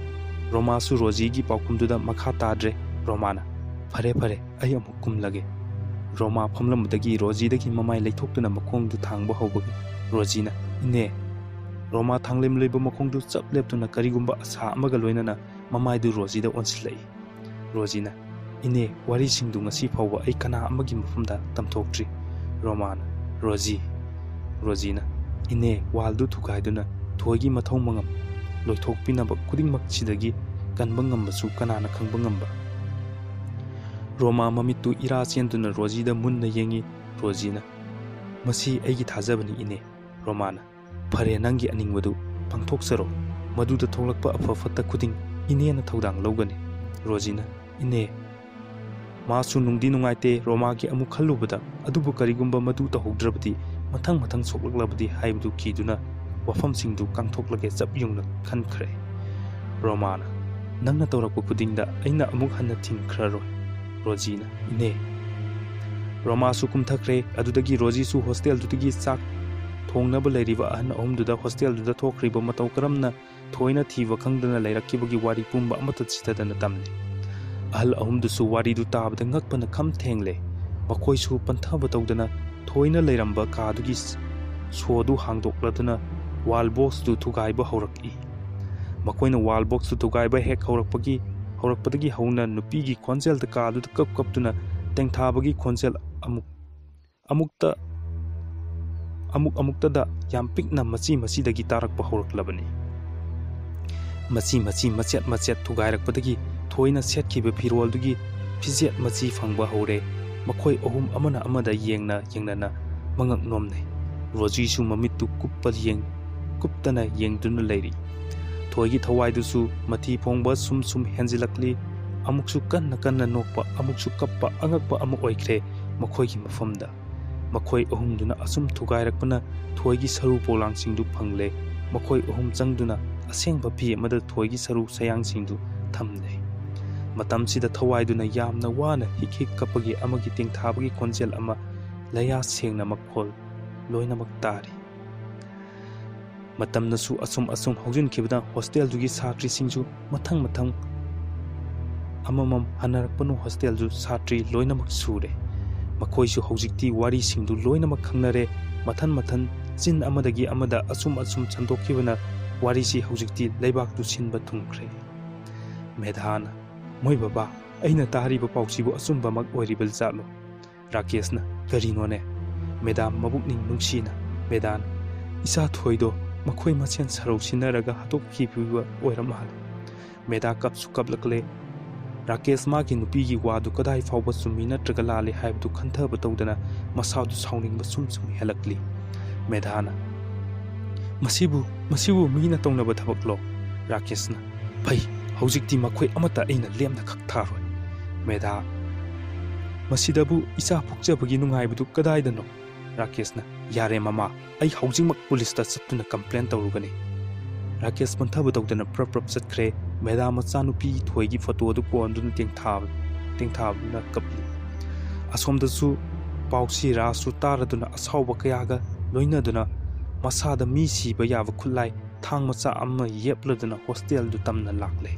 ꯔꯣꯃꯥꯁꯨ ꯔꯣꯖꯤꯒꯤ ꯄꯥꯎꯈꯨꯝꯗꯨꯗ ꯃꯈꯥ ꯇꯥꯗ꯭ꯔꯦ꯫ ꯔꯣꯃꯥꯅ, "ꯐꯔꯦ, ꯐꯔꯦ, ꯑꯩ ꯑꯃꯨꯛ ꯀꯨꯝꯂꯒꯦ꯫" ꯔꯣꯃꯥ ꯐꯝꯂꯝꯕꯗꯒꯤ ꯔꯣꯖꯤꯗꯒꯤ ꯃꯃꯥꯏ ꯂꯩꯊꯣꯛꯇꯨꯅ ꯃꯈꯣꯡꯗꯨ ꯊꯥꯡꯕ ꯍꯧꯕꯒꯤ ꯔꯣꯖꯤꯅ, "ꯏꯅꯦ꯫" ꯔꯣꯃꯥ ꯊꯥꯡꯂꯦꯝ ꯂꯩꯕ ꯃꯈꯣꯡꯗꯨ ꯆꯞ ꯂꯦꯞꯇꯨꯅ ꯀꯔꯤꯒꯨꯝꯕ ꯑꯁꯥ ꯑꯃꯒ ꯂꯣꯏꯅꯅ ꯃꯃꯥꯏꯗꯨ ꯔꯣꯖꯤꯗ ꯑꯣꯟꯁꯤꯜꯂꯛꯏ꯫ ꯔꯣꯖꯤꯅ, "ꯏꯅꯦ, ꯋꯥꯔꯤꯁꯤꯡꯗꯨ ꯉꯁꯤ ꯐꯥꯎꯕ ꯑꯩ ꯀꯅꯥ ꯑꯃꯒꯤ ꯃꯐꯝꯗ ꯇꯝꯊꯣꯛꯇ꯭ꯔꯤ꯫" ꯔꯣꯃꯥꯅ, "ꯔꯣꯖꯤ꯫" ꯔꯣꯖꯤꯅ, "ꯏꯅꯦ, ꯋꯥꯜꯗꯨ ꯊꯨꯒꯥꯏꯗꯨꯅ ꯊꯣꯏꯒꯤ ꯃꯊꯧ ꯃꯉꯝ ꯂꯣꯏꯊꯣꯛꯄꯤꯅꯕ ꯈꯨꯗꯤꯡꯃꯛꯁꯤꯗꯒꯤ ꯀꯟꯕ ꯉꯝꯕꯁꯨ ꯀꯅꯥꯅ ꯈꯪꯕ ꯉꯝꯕ?" ꯔꯣꯃꯥ ꯃꯃꯤꯠꯇꯨ ꯏꯔꯥ ꯆꯦꯟꯗꯨꯅ ꯔꯣꯖꯤꯗ ꯃꯨꯟꯅ ꯌꯦꯡꯉꯤ꯫ ꯔꯣꯖꯤꯅ, "ꯃꯁꯤ ꯑꯩꯒꯤ ꯊꯥꯖꯕꯅꯤ ꯏꯅꯦ꯫" ꯔꯣꯃꯥꯅ, "ꯐꯔꯦ, ꯅꯪꯒꯤ ꯑꯅꯤꯡꯕꯗꯨ ꯄꯥꯡꯊꯣꯛꯆꯔꯣ꯫ ꯃꯗꯨꯗ ꯊꯣꯛꯂꯛꯄ ꯑꯐ ꯐꯠꯇ ꯈꯨꯗꯤꯡ ꯏꯅꯦꯅ ꯊꯧꯗꯥꯡ ꯂꯧꯒꯅꯤ꯫" ꯔꯣꯖꯤꯅ, "ꯏꯅꯦ꯫" ꯃꯥꯁꯨ ꯅꯨꯡꯗꯤ ꯅꯨꯡꯉꯥꯏꯇꯦ ꯔꯣꯃꯥꯒꯤ ꯑꯃꯨꯛ ꯈꯜꯂꯨꯕꯗ, ꯑꯗꯨꯕꯨ ꯀꯔꯤꯒꯨꯝꯕ ꯃꯗꯨ ꯇꯧꯍꯧꯗ꯭ꯔꯕꯗꯤ, ꯃꯊꯪ ꯃꯊꯪ ꯁꯣꯛꯂꯛꯂꯕꯗꯤ ꯍꯥꯏꯕꯗꯨ ꯀꯤꯗꯨꯅ ꯋꯥꯐꯝꯁꯤꯡꯗꯨ ꯀꯥꯡꯊꯣꯛꯂꯒꯦ ꯆꯞ ꯌꯨꯡꯅ ꯈꯟꯈ꯭ꯔꯦ꯫ ꯔꯣꯃꯥꯅ, "ꯅꯪꯅ ꯇꯧꯔꯛꯄ ꯈꯨꯗꯤꯡꯗ ꯑꯩꯅ ꯑꯃꯨꯛ ꯍꯟꯅ ꯊꯤꯡꯈ꯭ꯔꯔꯣꯏ꯫" ꯔꯣꯖꯤꯅ, "ꯏꯅꯦ꯫" ꯔꯣꯃꯥꯁꯨ ꯀꯨꯝꯊꯈ꯭ꯔꯦ꯫ ꯑꯗꯨꯗꯒꯤ ꯔꯣꯖꯤꯁꯨ ꯍꯣꯁꯇꯦꯜꯗꯨꯗꯒꯤ ꯆꯥꯛ ꯊꯣꯡꯅꯕ ꯂꯩꯔꯤꯕ ꯑꯍꯟ ꯑꯍꯨꯝꯗꯨꯗ ꯍꯣꯁꯇꯦꯜꯗꯨꯗ ꯊꯣꯛꯈ꯭ꯔꯤꯕ ꯃꯇꯧ ꯀꯔꯝꯅ ꯊꯣꯏꯅ ꯊꯤꯕ ꯈꯪꯗꯅ ꯂꯩꯔꯛꯈꯤꯕꯒꯤ ꯋꯥꯔꯤ ꯄꯨꯝꯕ ꯑꯃꯠꯇ ꯆꯤꯊꯗꯅ ꯇꯝꯂꯤ꯫ ꯑꯍꯜ ꯑꯍꯨꯝꯗꯨꯁꯨ ꯋꯥꯔꯤꯗꯨ ꯇꯥꯕꯗ ꯉꯛꯄꯅ ꯈꯝ ꯊꯦꯡꯂꯦ꯫ ꯃꯈꯣꯏꯁꯨ ꯄꯟꯊꯕ ꯇꯧꯗꯅ ꯊꯣꯏꯅ ꯂꯩꯔꯝꯕ ꯀꯥꯗꯨꯒꯤ ꯁꯣꯗꯨ ꯍꯥꯡꯗꯣꯛꯂꯗꯨꯅ ꯋꯥꯜ ꯕꯣꯛꯁꯇꯨ ꯊꯨꯒꯥꯏꯕ ꯍꯧꯔꯛꯏ꯫ ꯃꯈꯣꯏꯅ wall boxꯇꯨ ꯊꯨꯒꯥꯏꯕ ꯍꯦꯛ ꯍꯧꯔꯛꯄꯒꯤ ꯍꯧꯔꯛꯄꯗꯒꯤ ꯍꯧꯅ ꯅꯨꯄꯤꯒꯤ ꯈꯣꯟꯖꯦꯜꯗ ꯀꯥꯗꯨꯗ ꯀꯞ ꯀꯞꯇꯨꯅ ꯇꯦꯡꯊꯥꯕꯒꯤ ꯈꯣꯟꯖꯦꯜ ꯑꯃꯨꯛ ꯑꯃꯨꯛꯇ ꯑꯃꯨꯛ ꯑꯃꯨꯛꯇꯗ ꯌꯥꯝ ꯄꯤꯛꯅ ꯃꯆꯤ ꯃꯆꯤꯗꯒꯤ ꯇꯥꯔꯛꯄ ꯍꯧꯔꯛꯂꯕꯅꯤ꯫ ꯃꯆꯤ ꯃꯆꯤ, ꯃꯆꯦꯠ ꯃꯆꯦꯠ ꯊꯨꯒꯥꯏꯔꯛꯄꯗꯒꯤ ꯊꯣꯏꯅ ꯁꯦꯠꯈꯤꯕ ꯐꯤꯔꯣꯜꯗꯨꯒꯤ ꯐꯤꯖꯦꯠ ꯃꯆꯤ ꯐꯪꯕ ꯍꯧꯔꯦ꯫ ꯃꯈꯣꯏ ꯑꯍꯨꯝ ꯑꯃꯅ ꯑꯃꯗ ꯌꯦꯡꯅ ꯌꯦꯡꯅꯅ ꯃꯉꯛ ꯅꯣꯝꯅꯩ꯫ ꯔꯣꯖꯤꯁꯨ ꯃꯃꯤꯠꯇꯨ ꯀꯨꯞꯄ ꯌꯦꯡ ꯀꯨꯞꯇꯅ ꯌꯦꯡꯗꯨꯅ ꯂꯩꯔꯤ꯫ ꯊꯣꯏꯒꯤ ꯊꯋꯥꯏꯗꯨꯁꯨ ꯃꯊꯤ ꯐꯣꯡꯕ ꯁꯨꯝ ꯁꯨꯝ ꯍꯦꯟꯖꯤꯜꯂꯛꯂꯤ꯫ ꯑꯃꯨꯛꯁꯨ ꯀꯟꯅ ꯀꯟꯅ ꯅꯣꯛꯄ, ꯑꯃꯨꯛꯁꯨ ꯀꯞꯄ, ꯑꯉꯛꯄ ꯑꯃ ꯑꯣꯏꯈ꯭ꯔꯦ ꯃꯈꯣꯏꯒꯤ ꯃꯐꯝꯗ꯫ ꯃꯈꯣꯏ ꯑꯍꯨꯝꯗꯨꯅ ꯑꯁꯨꯝ ꯊꯨꯒꯥꯏꯔꯛꯄꯅ ꯊꯣꯏꯒꯤ ꯁꯔꯨ ꯄꯣꯂꯥꯡꯁꯤꯡꯗꯨ ꯐꯪꯂꯦ꯫ ꯃꯈꯣꯏ ꯑꯍꯨꯝ ꯆꯪꯗꯨꯅ ꯑꯁꯦꯡꯕ ꯐꯤ ꯑꯃꯗ ꯊꯣꯏꯒꯤ ꯁꯔꯨ ꯁꯌꯥꯡꯁꯤꯡꯗꯨ ꯊꯝꯂꯦ꯫ ꯃꯇꯝꯁꯤꯗ ꯊꯋꯥꯏꯗꯨꯅ ꯌꯥꯝꯅ ꯋꯥꯅ ꯍꯤꯛ ꯍꯤꯛ ꯀꯞꯄꯒꯤ ꯑꯃꯒꯤ ꯇꯦꯡꯊꯥꯕꯒꯤ ꯈꯣꯟꯖꯦꯜ ꯑꯃ ꯂꯌꯥ ꯁꯦꯡꯅ ꯃꯈꯣꯜ ꯂꯣꯏꯅꯃꯛ ꯇꯥꯔꯤ꯫ ꯃꯇꯝꯅꯁꯨ ꯑꯁꯨꯝ ꯑꯁꯨꯝ ꯍꯧꯖꯤꯟꯈꯤꯕꯗ ꯍꯣꯁꯇꯦꯜꯗꯨꯒꯤ ꯁꯥꯇ꯭ꯔꯤꯁꯤꯡꯁꯨ ꯃꯊꯪ ꯃꯊꯪ ꯑꯃꯃꯝ ꯍꯟꯅꯔꯛꯄꯅ ꯍꯣꯁꯇꯦꯜꯗꯨ ꯁꯥꯇ꯭ꯔꯤ ꯂꯣꯏꯅꯃꯛ ꯁꯨꯔꯦ꯫ ꯃꯈꯣꯏꯁꯨ ꯍꯧꯖꯤꯛꯇꯤ ꯋꯥꯔꯤꯁꯤꯡꯗꯨ ꯂꯣꯏꯅꯃꯛ ꯈꯪꯅꯔꯦ꯫ ꯃꯊꯟ ꯃꯊꯟ ꯆꯤꯟ ꯑꯃꯗꯒꯤ ꯑꯃꯗ ꯑꯁꯨꯝ ꯑꯁꯨꯝ ꯁꯟꯗꯣꯛꯈꯤꯕꯅ ꯋꯥꯔꯤꯁꯤ ꯍꯧꯖꯤꯛꯇꯤ ꯂꯩꯕꯥꯛꯇꯨ ꯁꯤꯟꯕ ꯊꯨꯡꯈ꯭ꯔꯦ꯫ ꯃꯦꯙꯥꯅ, "ꯃꯣꯏ ꯕꯕꯥ, ꯑꯩꯅ ꯇꯥꯔꯤꯕ ꯄꯥꯎꯁꯤꯕꯨ ꯑꯆꯨꯝꯕꯃꯛ ꯑꯣꯏꯔꯤꯕ ꯖꯥꯠꯂꯣ?" ꯔꯥꯀꯦꯁꯅ, "ꯀꯔꯤꯅꯣꯅꯦ?" ꯃꯦꯗꯥꯝ ꯃꯕꯨꯛꯅꯤꯡ ꯅꯨꯡꯁꯤꯅ, ꯃꯦꯗꯥꯝ, "ꯏꯆꯥ ꯊꯣꯏꯗꯣ ꯃꯈꯣꯏ ꯃꯁꯦꯟ ꯁꯔꯧ ꯁꯤꯟꯅꯔꯒ ꯍꯥꯠꯇꯣꯛꯈꯤꯕ ꯑꯣꯏꯔ ꯃꯥꯜꯂꯦ꯫" ꯃꯦꯗꯥ ꯀꯞꯁꯨ ꯀꯞꯂꯛꯂꯦ꯫ ꯔꯥꯀꯦꯁ ꯃꯥꯒꯤ ꯅꯨꯄꯤꯒꯤ ꯋꯥꯗꯨ ꯀꯗꯥꯏ ꯐꯥꯎꯕ ꯆꯨꯝꯃꯤ ꯅꯠꯇ꯭ꯔꯒ ꯂꯥꯜꯂꯤ ꯍꯥꯏꯕꯗꯨ ꯈꯟꯊꯕ ꯇꯧꯗꯅ ꯃꯁꯥꯗꯨ ꯁꯥꯎꯅꯤꯡꯕ ꯁꯨꯝ ꯁꯨꯝ ꯍꯦꯜꯂꯛꯂꯤ꯫ ꯃꯦꯗꯥꯅ, "ꯃꯁꯤꯕꯨ, ꯃꯁꯤꯕꯨ ꯃꯤꯅ ꯇꯧꯅꯕ ꯊꯕꯛꯂꯣ?" ꯔꯥꯀꯦꯁꯅ, "ꯐꯩ, ꯍꯧꯖꯤꯛꯇꯤ ꯃꯈꯣꯏ ꯑꯃꯠꯇ ꯑꯩꯅ ꯂꯦꯝꯅ ꯈꯛ ꯊꯥꯔꯣꯏ꯫" ꯃꯦꯗꯥ, "ꯃꯁꯤꯗꯕꯨ ꯏꯆꯥ ꯄꯣꯛꯆꯕꯒꯤ ꯅꯨꯡꯉꯥꯏꯕꯗꯨ ꯀꯗꯥꯏꯗꯅꯣ?" ꯔꯥꯀꯦꯁꯅ, "ꯌꯥꯔꯦ ꯃꯃꯥ, ꯑꯩ ꯍꯧꯖꯤꯛꯃꯛ ꯄꯨꯂꯤꯁꯇ ꯆꯠꯇꯨꯅ ꯀꯝꯄ꯭ꯂꯦꯟ ꯇꯧꯔꯨꯒꯅꯤ꯫" ꯔꯥꯀꯦꯁ ꯄꯟꯊꯕ ꯇꯧꯗꯅ ꯄ꯭ꯔꯞ ꯄ꯭ꯔꯞ ꯆꯠꯈ꯭ꯔꯦ꯫ ꯃꯦꯗꯥ ꯃꯆꯥꯅꯨꯄꯤ ꯊꯣꯏꯒꯤ ꯐꯣꯇꯣ ꯑꯗꯨ ꯀꯣꯟꯗꯨꯅ ꯇꯦꯡꯊꯥꯕ-, ꯇꯦꯡꯊꯥꯗꯨꯅ ꯀꯞꯂꯤ꯫ ꯑꯁꯣꯝꯗꯁꯨ ꯄꯥꯎꯁꯤ ꯔꯥꯖꯁꯨ ꯇꯥꯔꯗꯨꯅ ꯑꯁꯥꯎꯕ ꯀꯌꯥꯒ ꯂꯣꯏꯅꯗꯨꯅ ꯃꯁꯥꯗ ꯃꯤ ꯁꯤꯕ ꯌꯥꯕ ꯈꯨꯠꯂꯥꯏ ꯊꯥꯡ ꯃꯆꯥ ꯑꯃ ꯌꯦꯞꯂꯗꯨꯅ ꯍꯣꯁꯇꯦꯜꯗꯨ ꯇꯝꯅ ꯂꯥꯛꯂꯦ꯫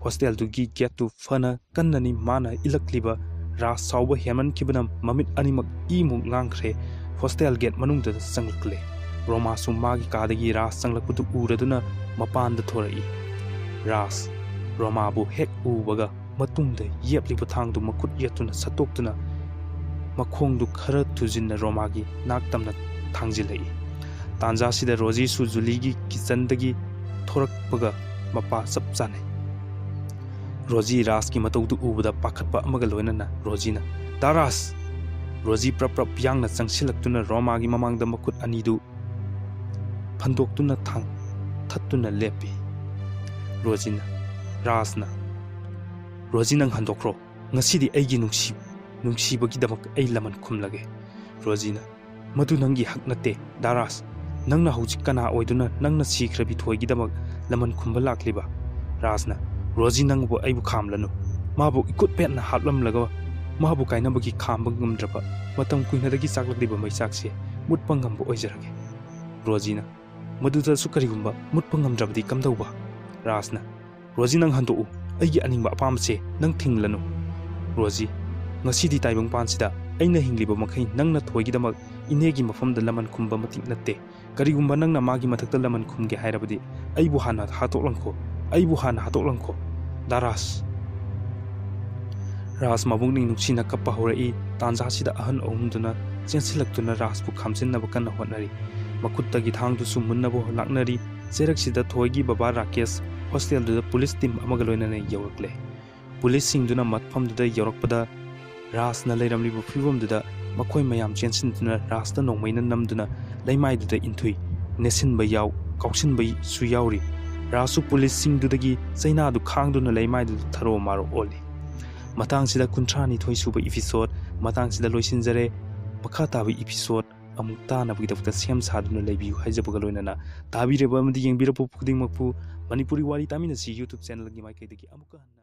ꯍꯣꯁꯇꯦꯜꯗꯨꯒꯤ ꯒꯦꯠꯇꯨ ꯐꯅ ꯀꯟꯅꯅꯤ ꯃꯥꯅ ꯏꯜꯂꯛꯂꯤꯕ꯫ ꯔꯥꯖ ꯁꯥꯎꯕ ꯍꯦꯟꯃꯟꯈꯤꯕꯅ ꯃꯃꯤꯠ ꯑꯅꯤꯃꯛ ꯏꯃꯨꯛ ꯂꯥꯡꯈ꯭ꯔꯦ꯫ ꯍꯣꯁꯇꯦꯜ ꯒꯦꯠ ꯃꯅꯨꯡꯗ ꯆꯪꯂꯛꯂꯦ꯫ ꯔꯣꯃꯥꯁꯨ ꯃꯥꯒꯤ ꯀꯥꯗꯒꯤ ꯔꯥꯖ ꯆꯪꯂꯛꯄꯗꯨ ꯎꯔꯗꯨꯅ ꯃꯄꯥꯟꯗ ꯊꯣꯔꯛꯏ꯫ ꯔꯥꯖ ꯔꯣꯃꯥꯕꯨ ꯍꯦꯛ ꯎꯕꯒ ꯃꯇꯨꯡꯗ ꯌꯦꯞꯂꯤꯕ ꯊꯥꯡꯗꯨ ꯃꯈꯨꯠ ꯌꯦꯠꯇꯨꯅ ꯁꯠꯇꯣꯛꯇꯨꯅ ꯃꯈꯣꯡꯗꯨ ꯈꯔ ꯊꯨꯖꯤꯟꯅ ꯔꯣꯃꯥꯒꯤ ꯅꯥꯛ ꯇꯝꯅ ꯊꯥꯡꯖꯤꯜꯂꯛꯏ꯫ ꯇꯥꯟꯖꯥꯁꯤꯗ ꯔꯣꯖꯤꯁꯨ ꯖꯨꯂꯤꯒꯤ ꯀꯤꯆꯟꯗꯒꯤ ꯊꯣꯔꯛꯄꯒ ꯃꯄꯥ ꯆꯞ ꯆꯥꯅꯩ꯫ ꯔꯣꯖꯤ ꯔꯥꯖꯀꯤ ꯃꯇꯧꯗꯨ ꯎꯕꯗ ꯄꯥꯈꯠꯄ ꯑꯃꯒ ꯂꯣꯏꯅꯅ ꯔꯣꯖꯤꯅ, "ꯗꯥ ꯔꯥꯖ!" ꯔꯣꯖꯤ ꯄ꯭ꯔꯞ ꯄ꯭ꯔꯞ ꯌꯥꯡꯅ ꯆꯪꯁꯤꯜꯂꯛꯇꯨꯅ ꯔꯣꯃꯥꯒꯤ ꯃꯃꯥꯡꯗ ꯃꯈꯨꯠ ꯑꯅꯤꯗꯨ ꯐꯟꯗꯣꯛꯇꯨꯅ ꯊꯥꯡ ꯊꯠꯇꯨꯅ ꯂꯦꯞꯄꯤ꯫ ꯔꯣꯖꯤꯅ, ꯔꯥꯖꯅ, "ꯔꯣꯖꯤ, ꯅꯪ ꯍꯟꯗꯣꯛꯈ꯭ꯔꯣ꯫ ꯉꯁꯤꯗꯤ ꯑꯩꯒꯤ ꯅꯨꯡꯁꯤ-, ꯅꯨꯡꯁꯤꯕꯒꯤꯗꯃꯛ ꯑꯩ ꯂꯃꯟ ꯈꯨꯝꯂꯒꯦ꯫" ꯔꯣꯖꯤꯅ, "ꯃꯗꯨ ꯅꯪꯒꯤ ꯍꯛ ꯅꯠꯇꯦ, ꯗꯥ ꯔꯥꯖ꯫ ꯅꯪꯅ ꯍꯧꯖꯤꯛ ꯀꯅꯥ ꯑꯣꯏꯗꯨꯅ ꯅꯪꯅ ꯁꯤꯈ꯭ꯔꯕꯤ ꯊꯣꯏꯒꯤꯗꯃꯛ ꯂꯃꯟ ꯈꯨꯝꯕ ꯂꯥꯛꯂꯤꯕ?" ꯔꯥꯖꯅ, "ꯔꯣꯖꯤ, ꯅꯪꯕꯨ ꯑꯩꯕꯨ ꯈꯥꯝꯂꯅꯨ꯫ ꯃꯥꯕꯨ ꯏꯀꯨꯠ ꯄꯦꯠꯅ ꯍꯥꯠꯂꯝꯂꯒ ꯃꯥꯕꯨ ꯀꯥꯏꯅꯕꯒꯤ ꯈꯥꯝꯕ ꯉꯝꯗ꯭ꯔꯕ ꯃꯇꯝ ꯀꯨꯏꯅꯗꯒꯤ ꯆꯥꯛꯂꯛꯂꯤꯕ ꯃꯩꯆꯥꯛꯁꯦ ꯃꯨꯠꯄ ꯉꯝꯕ ꯑꯣꯏꯖꯔꯒꯦ꯫" ꯔꯣꯖꯤꯅ, "ꯃꯗꯨꯗꯁꯨ ꯀꯔꯤꯒꯨꯝꯕ ꯃꯨꯠꯄ ꯉꯝꯗ꯭ꯔꯕꯗꯤ ꯀꯝꯗꯧꯕ?" ꯔꯥꯖꯅ, "ꯔꯣꯖꯤ, ꯅꯪ ꯍꯟꯗꯣꯛꯎ꯫ ꯑꯩꯒꯤ ꯑꯅꯤꯡꯕ ꯑꯄꯥꯝꯕꯁꯦ ꯅꯪ ꯊꯤꯡꯂꯅꯨ꯫" ꯔꯣꯖꯤ, "ꯉꯁꯤꯗꯤ ꯇꯥꯏꯕꯪꯄꯥꯟꯁꯤꯗ ꯑꯩꯅ ꯍꯤꯡꯂꯤꯕ ꯃꯈꯩ ꯅꯪꯅ ꯊꯣꯏꯒꯤꯗꯃꯛ ꯏꯅꯦꯒꯤ ꯃꯐꯝꯗ ꯂꯃꯟ ꯈꯨꯝꯕ ꯃꯇꯤꯛ ꯅꯠꯇꯦ꯫ ꯀꯔꯤꯒꯨꯝꯕ ꯅꯪꯅ ꯃꯥꯒꯤ ꯃꯊꯛꯇ ꯂꯃꯟ ꯈꯨꯝꯒꯦ ꯍꯥꯏꯔꯕꯗꯤ ꯑꯩꯕꯨ ꯍꯥꯟꯅ ꯍꯥꯠꯇꯣꯛꯂꯪꯈꯣ, ꯑꯩꯕꯨ ꯍꯥꯟꯅ ꯍꯥꯠꯇꯣꯛꯂꯪꯈꯣ, ꯗꯥ ꯔꯥꯖ꯫" ꯔꯥꯖ ꯃꯕꯨꯛꯅꯤꯡ ꯅꯨꯡꯁꯤꯅ ꯀꯞꯄ ꯍꯧꯔꯛꯏ꯫ ꯇꯥꯟꯖꯥꯁꯤꯗ ꯑꯍꯟ ꯑꯍꯨꯝꯗꯨꯅ ꯆꯦꯟꯁꯤꯜꯂꯛꯇꯨꯅ ꯔꯥꯖꯄꯨ ꯈꯥꯝꯖꯤꯟꯅꯕ ꯀꯟꯅ ꯍꯣꯠꯅꯔꯤ꯫ ꯃꯈꯨꯠꯇꯒꯤ ꯊꯥꯡꯗꯨꯁꯨ ꯃꯨꯟꯅꯕ ꯂꯥꯛꯅꯔꯤ꯫ ꯆꯦꯔꯛꯁꯤꯗ ꯊꯣꯏꯒꯤ ꯕꯕꯥ ꯔꯥꯀꯦꯁ ꯍꯣꯁꯇꯦꯜꯗꯨꯗ ꯄꯨꯂꯤꯁ ꯇꯤꯝ ꯑꯃꯒ ꯂꯣꯏꯅꯅ ꯌꯧꯔꯛꯂꯦ꯫ ꯄꯨꯂꯤꯁꯁꯤꯡꯗꯨꯅ ꯃꯐꯝꯗꯨꯗ ꯌꯧꯔꯛꯄꯗ ꯔꯥꯖꯅ ꯂꯩꯔꯝꯂꯤꯕ ꯐꯤꯕꯝꯗꯨꯗ ꯃꯈꯣꯏ ꯃꯌꯥꯝ ꯆꯦꯟꯁꯤꯟꯗꯨꯅ ꯔꯥꯖꯇ ꯅꯣꯡꯃꯩꯅ ꯅꯝꯗꯨꯅ ꯂꯩꯃꯥꯏꯗꯨꯗ ꯏꯟꯊꯨꯏ꯫ ꯅꯦꯠꯁꯤꯟꯕ ꯌꯥꯎ-, ꯀꯥꯎꯁꯤꯟꯕꯁꯨ ꯌꯥꯎꯔꯤ꯫ ꯔꯥꯖꯁꯨ ꯄꯨꯂꯤꯁꯁꯤꯡꯗꯨꯗꯒꯤ ꯆꯩꯅꯥꯗꯨ ꯈꯥꯡꯗꯨꯅ ꯂꯩꯃꯥꯏꯗꯨꯗ ꯊꯔꯣ ꯃꯥꯔꯣ ꯑꯣꯜꯂꯤ꯫ ꯃꯇꯥꯡꯁꯤꯗ ꯀꯨꯟꯊ꯭ꯔꯥ ꯅꯤꯊꯣꯏ ꯁꯨꯕ episode ꯃꯇꯥꯡꯁꯤꯗ ꯂꯣꯏꯁꯤꯟꯖꯔꯦ꯫ ꯃꯈꯥ ꯇꯥꯕ episode ꯑꯃꯨꯛ ꯇꯥꯅꯕꯒꯤꯗꯃꯛꯇ ꯁꯦꯝ ꯁꯥꯗꯨꯅ ꯂꯩꯕꯤꯌꯨ ꯍꯥꯏꯖꯕꯒ ꯂꯣꯏꯅꯅ ꯇꯥꯕꯤꯔꯤꯕ ꯑꯃꯗꯤ ꯌꯦꯡꯕꯤꯔꯛꯄ ꯈꯨꯗꯤꯡꯃꯛꯄꯨ ꯃꯅꯤꯄꯨꯔꯤ ꯋꯥꯔꯤ ꯇꯥꯃꯤꯟꯅꯁꯤ YouTube channelꯒꯤ ꯃꯥꯏꯀꯩꯗꯒꯤ ꯑꯃꯨꯛꯀ ꯍꯟꯅ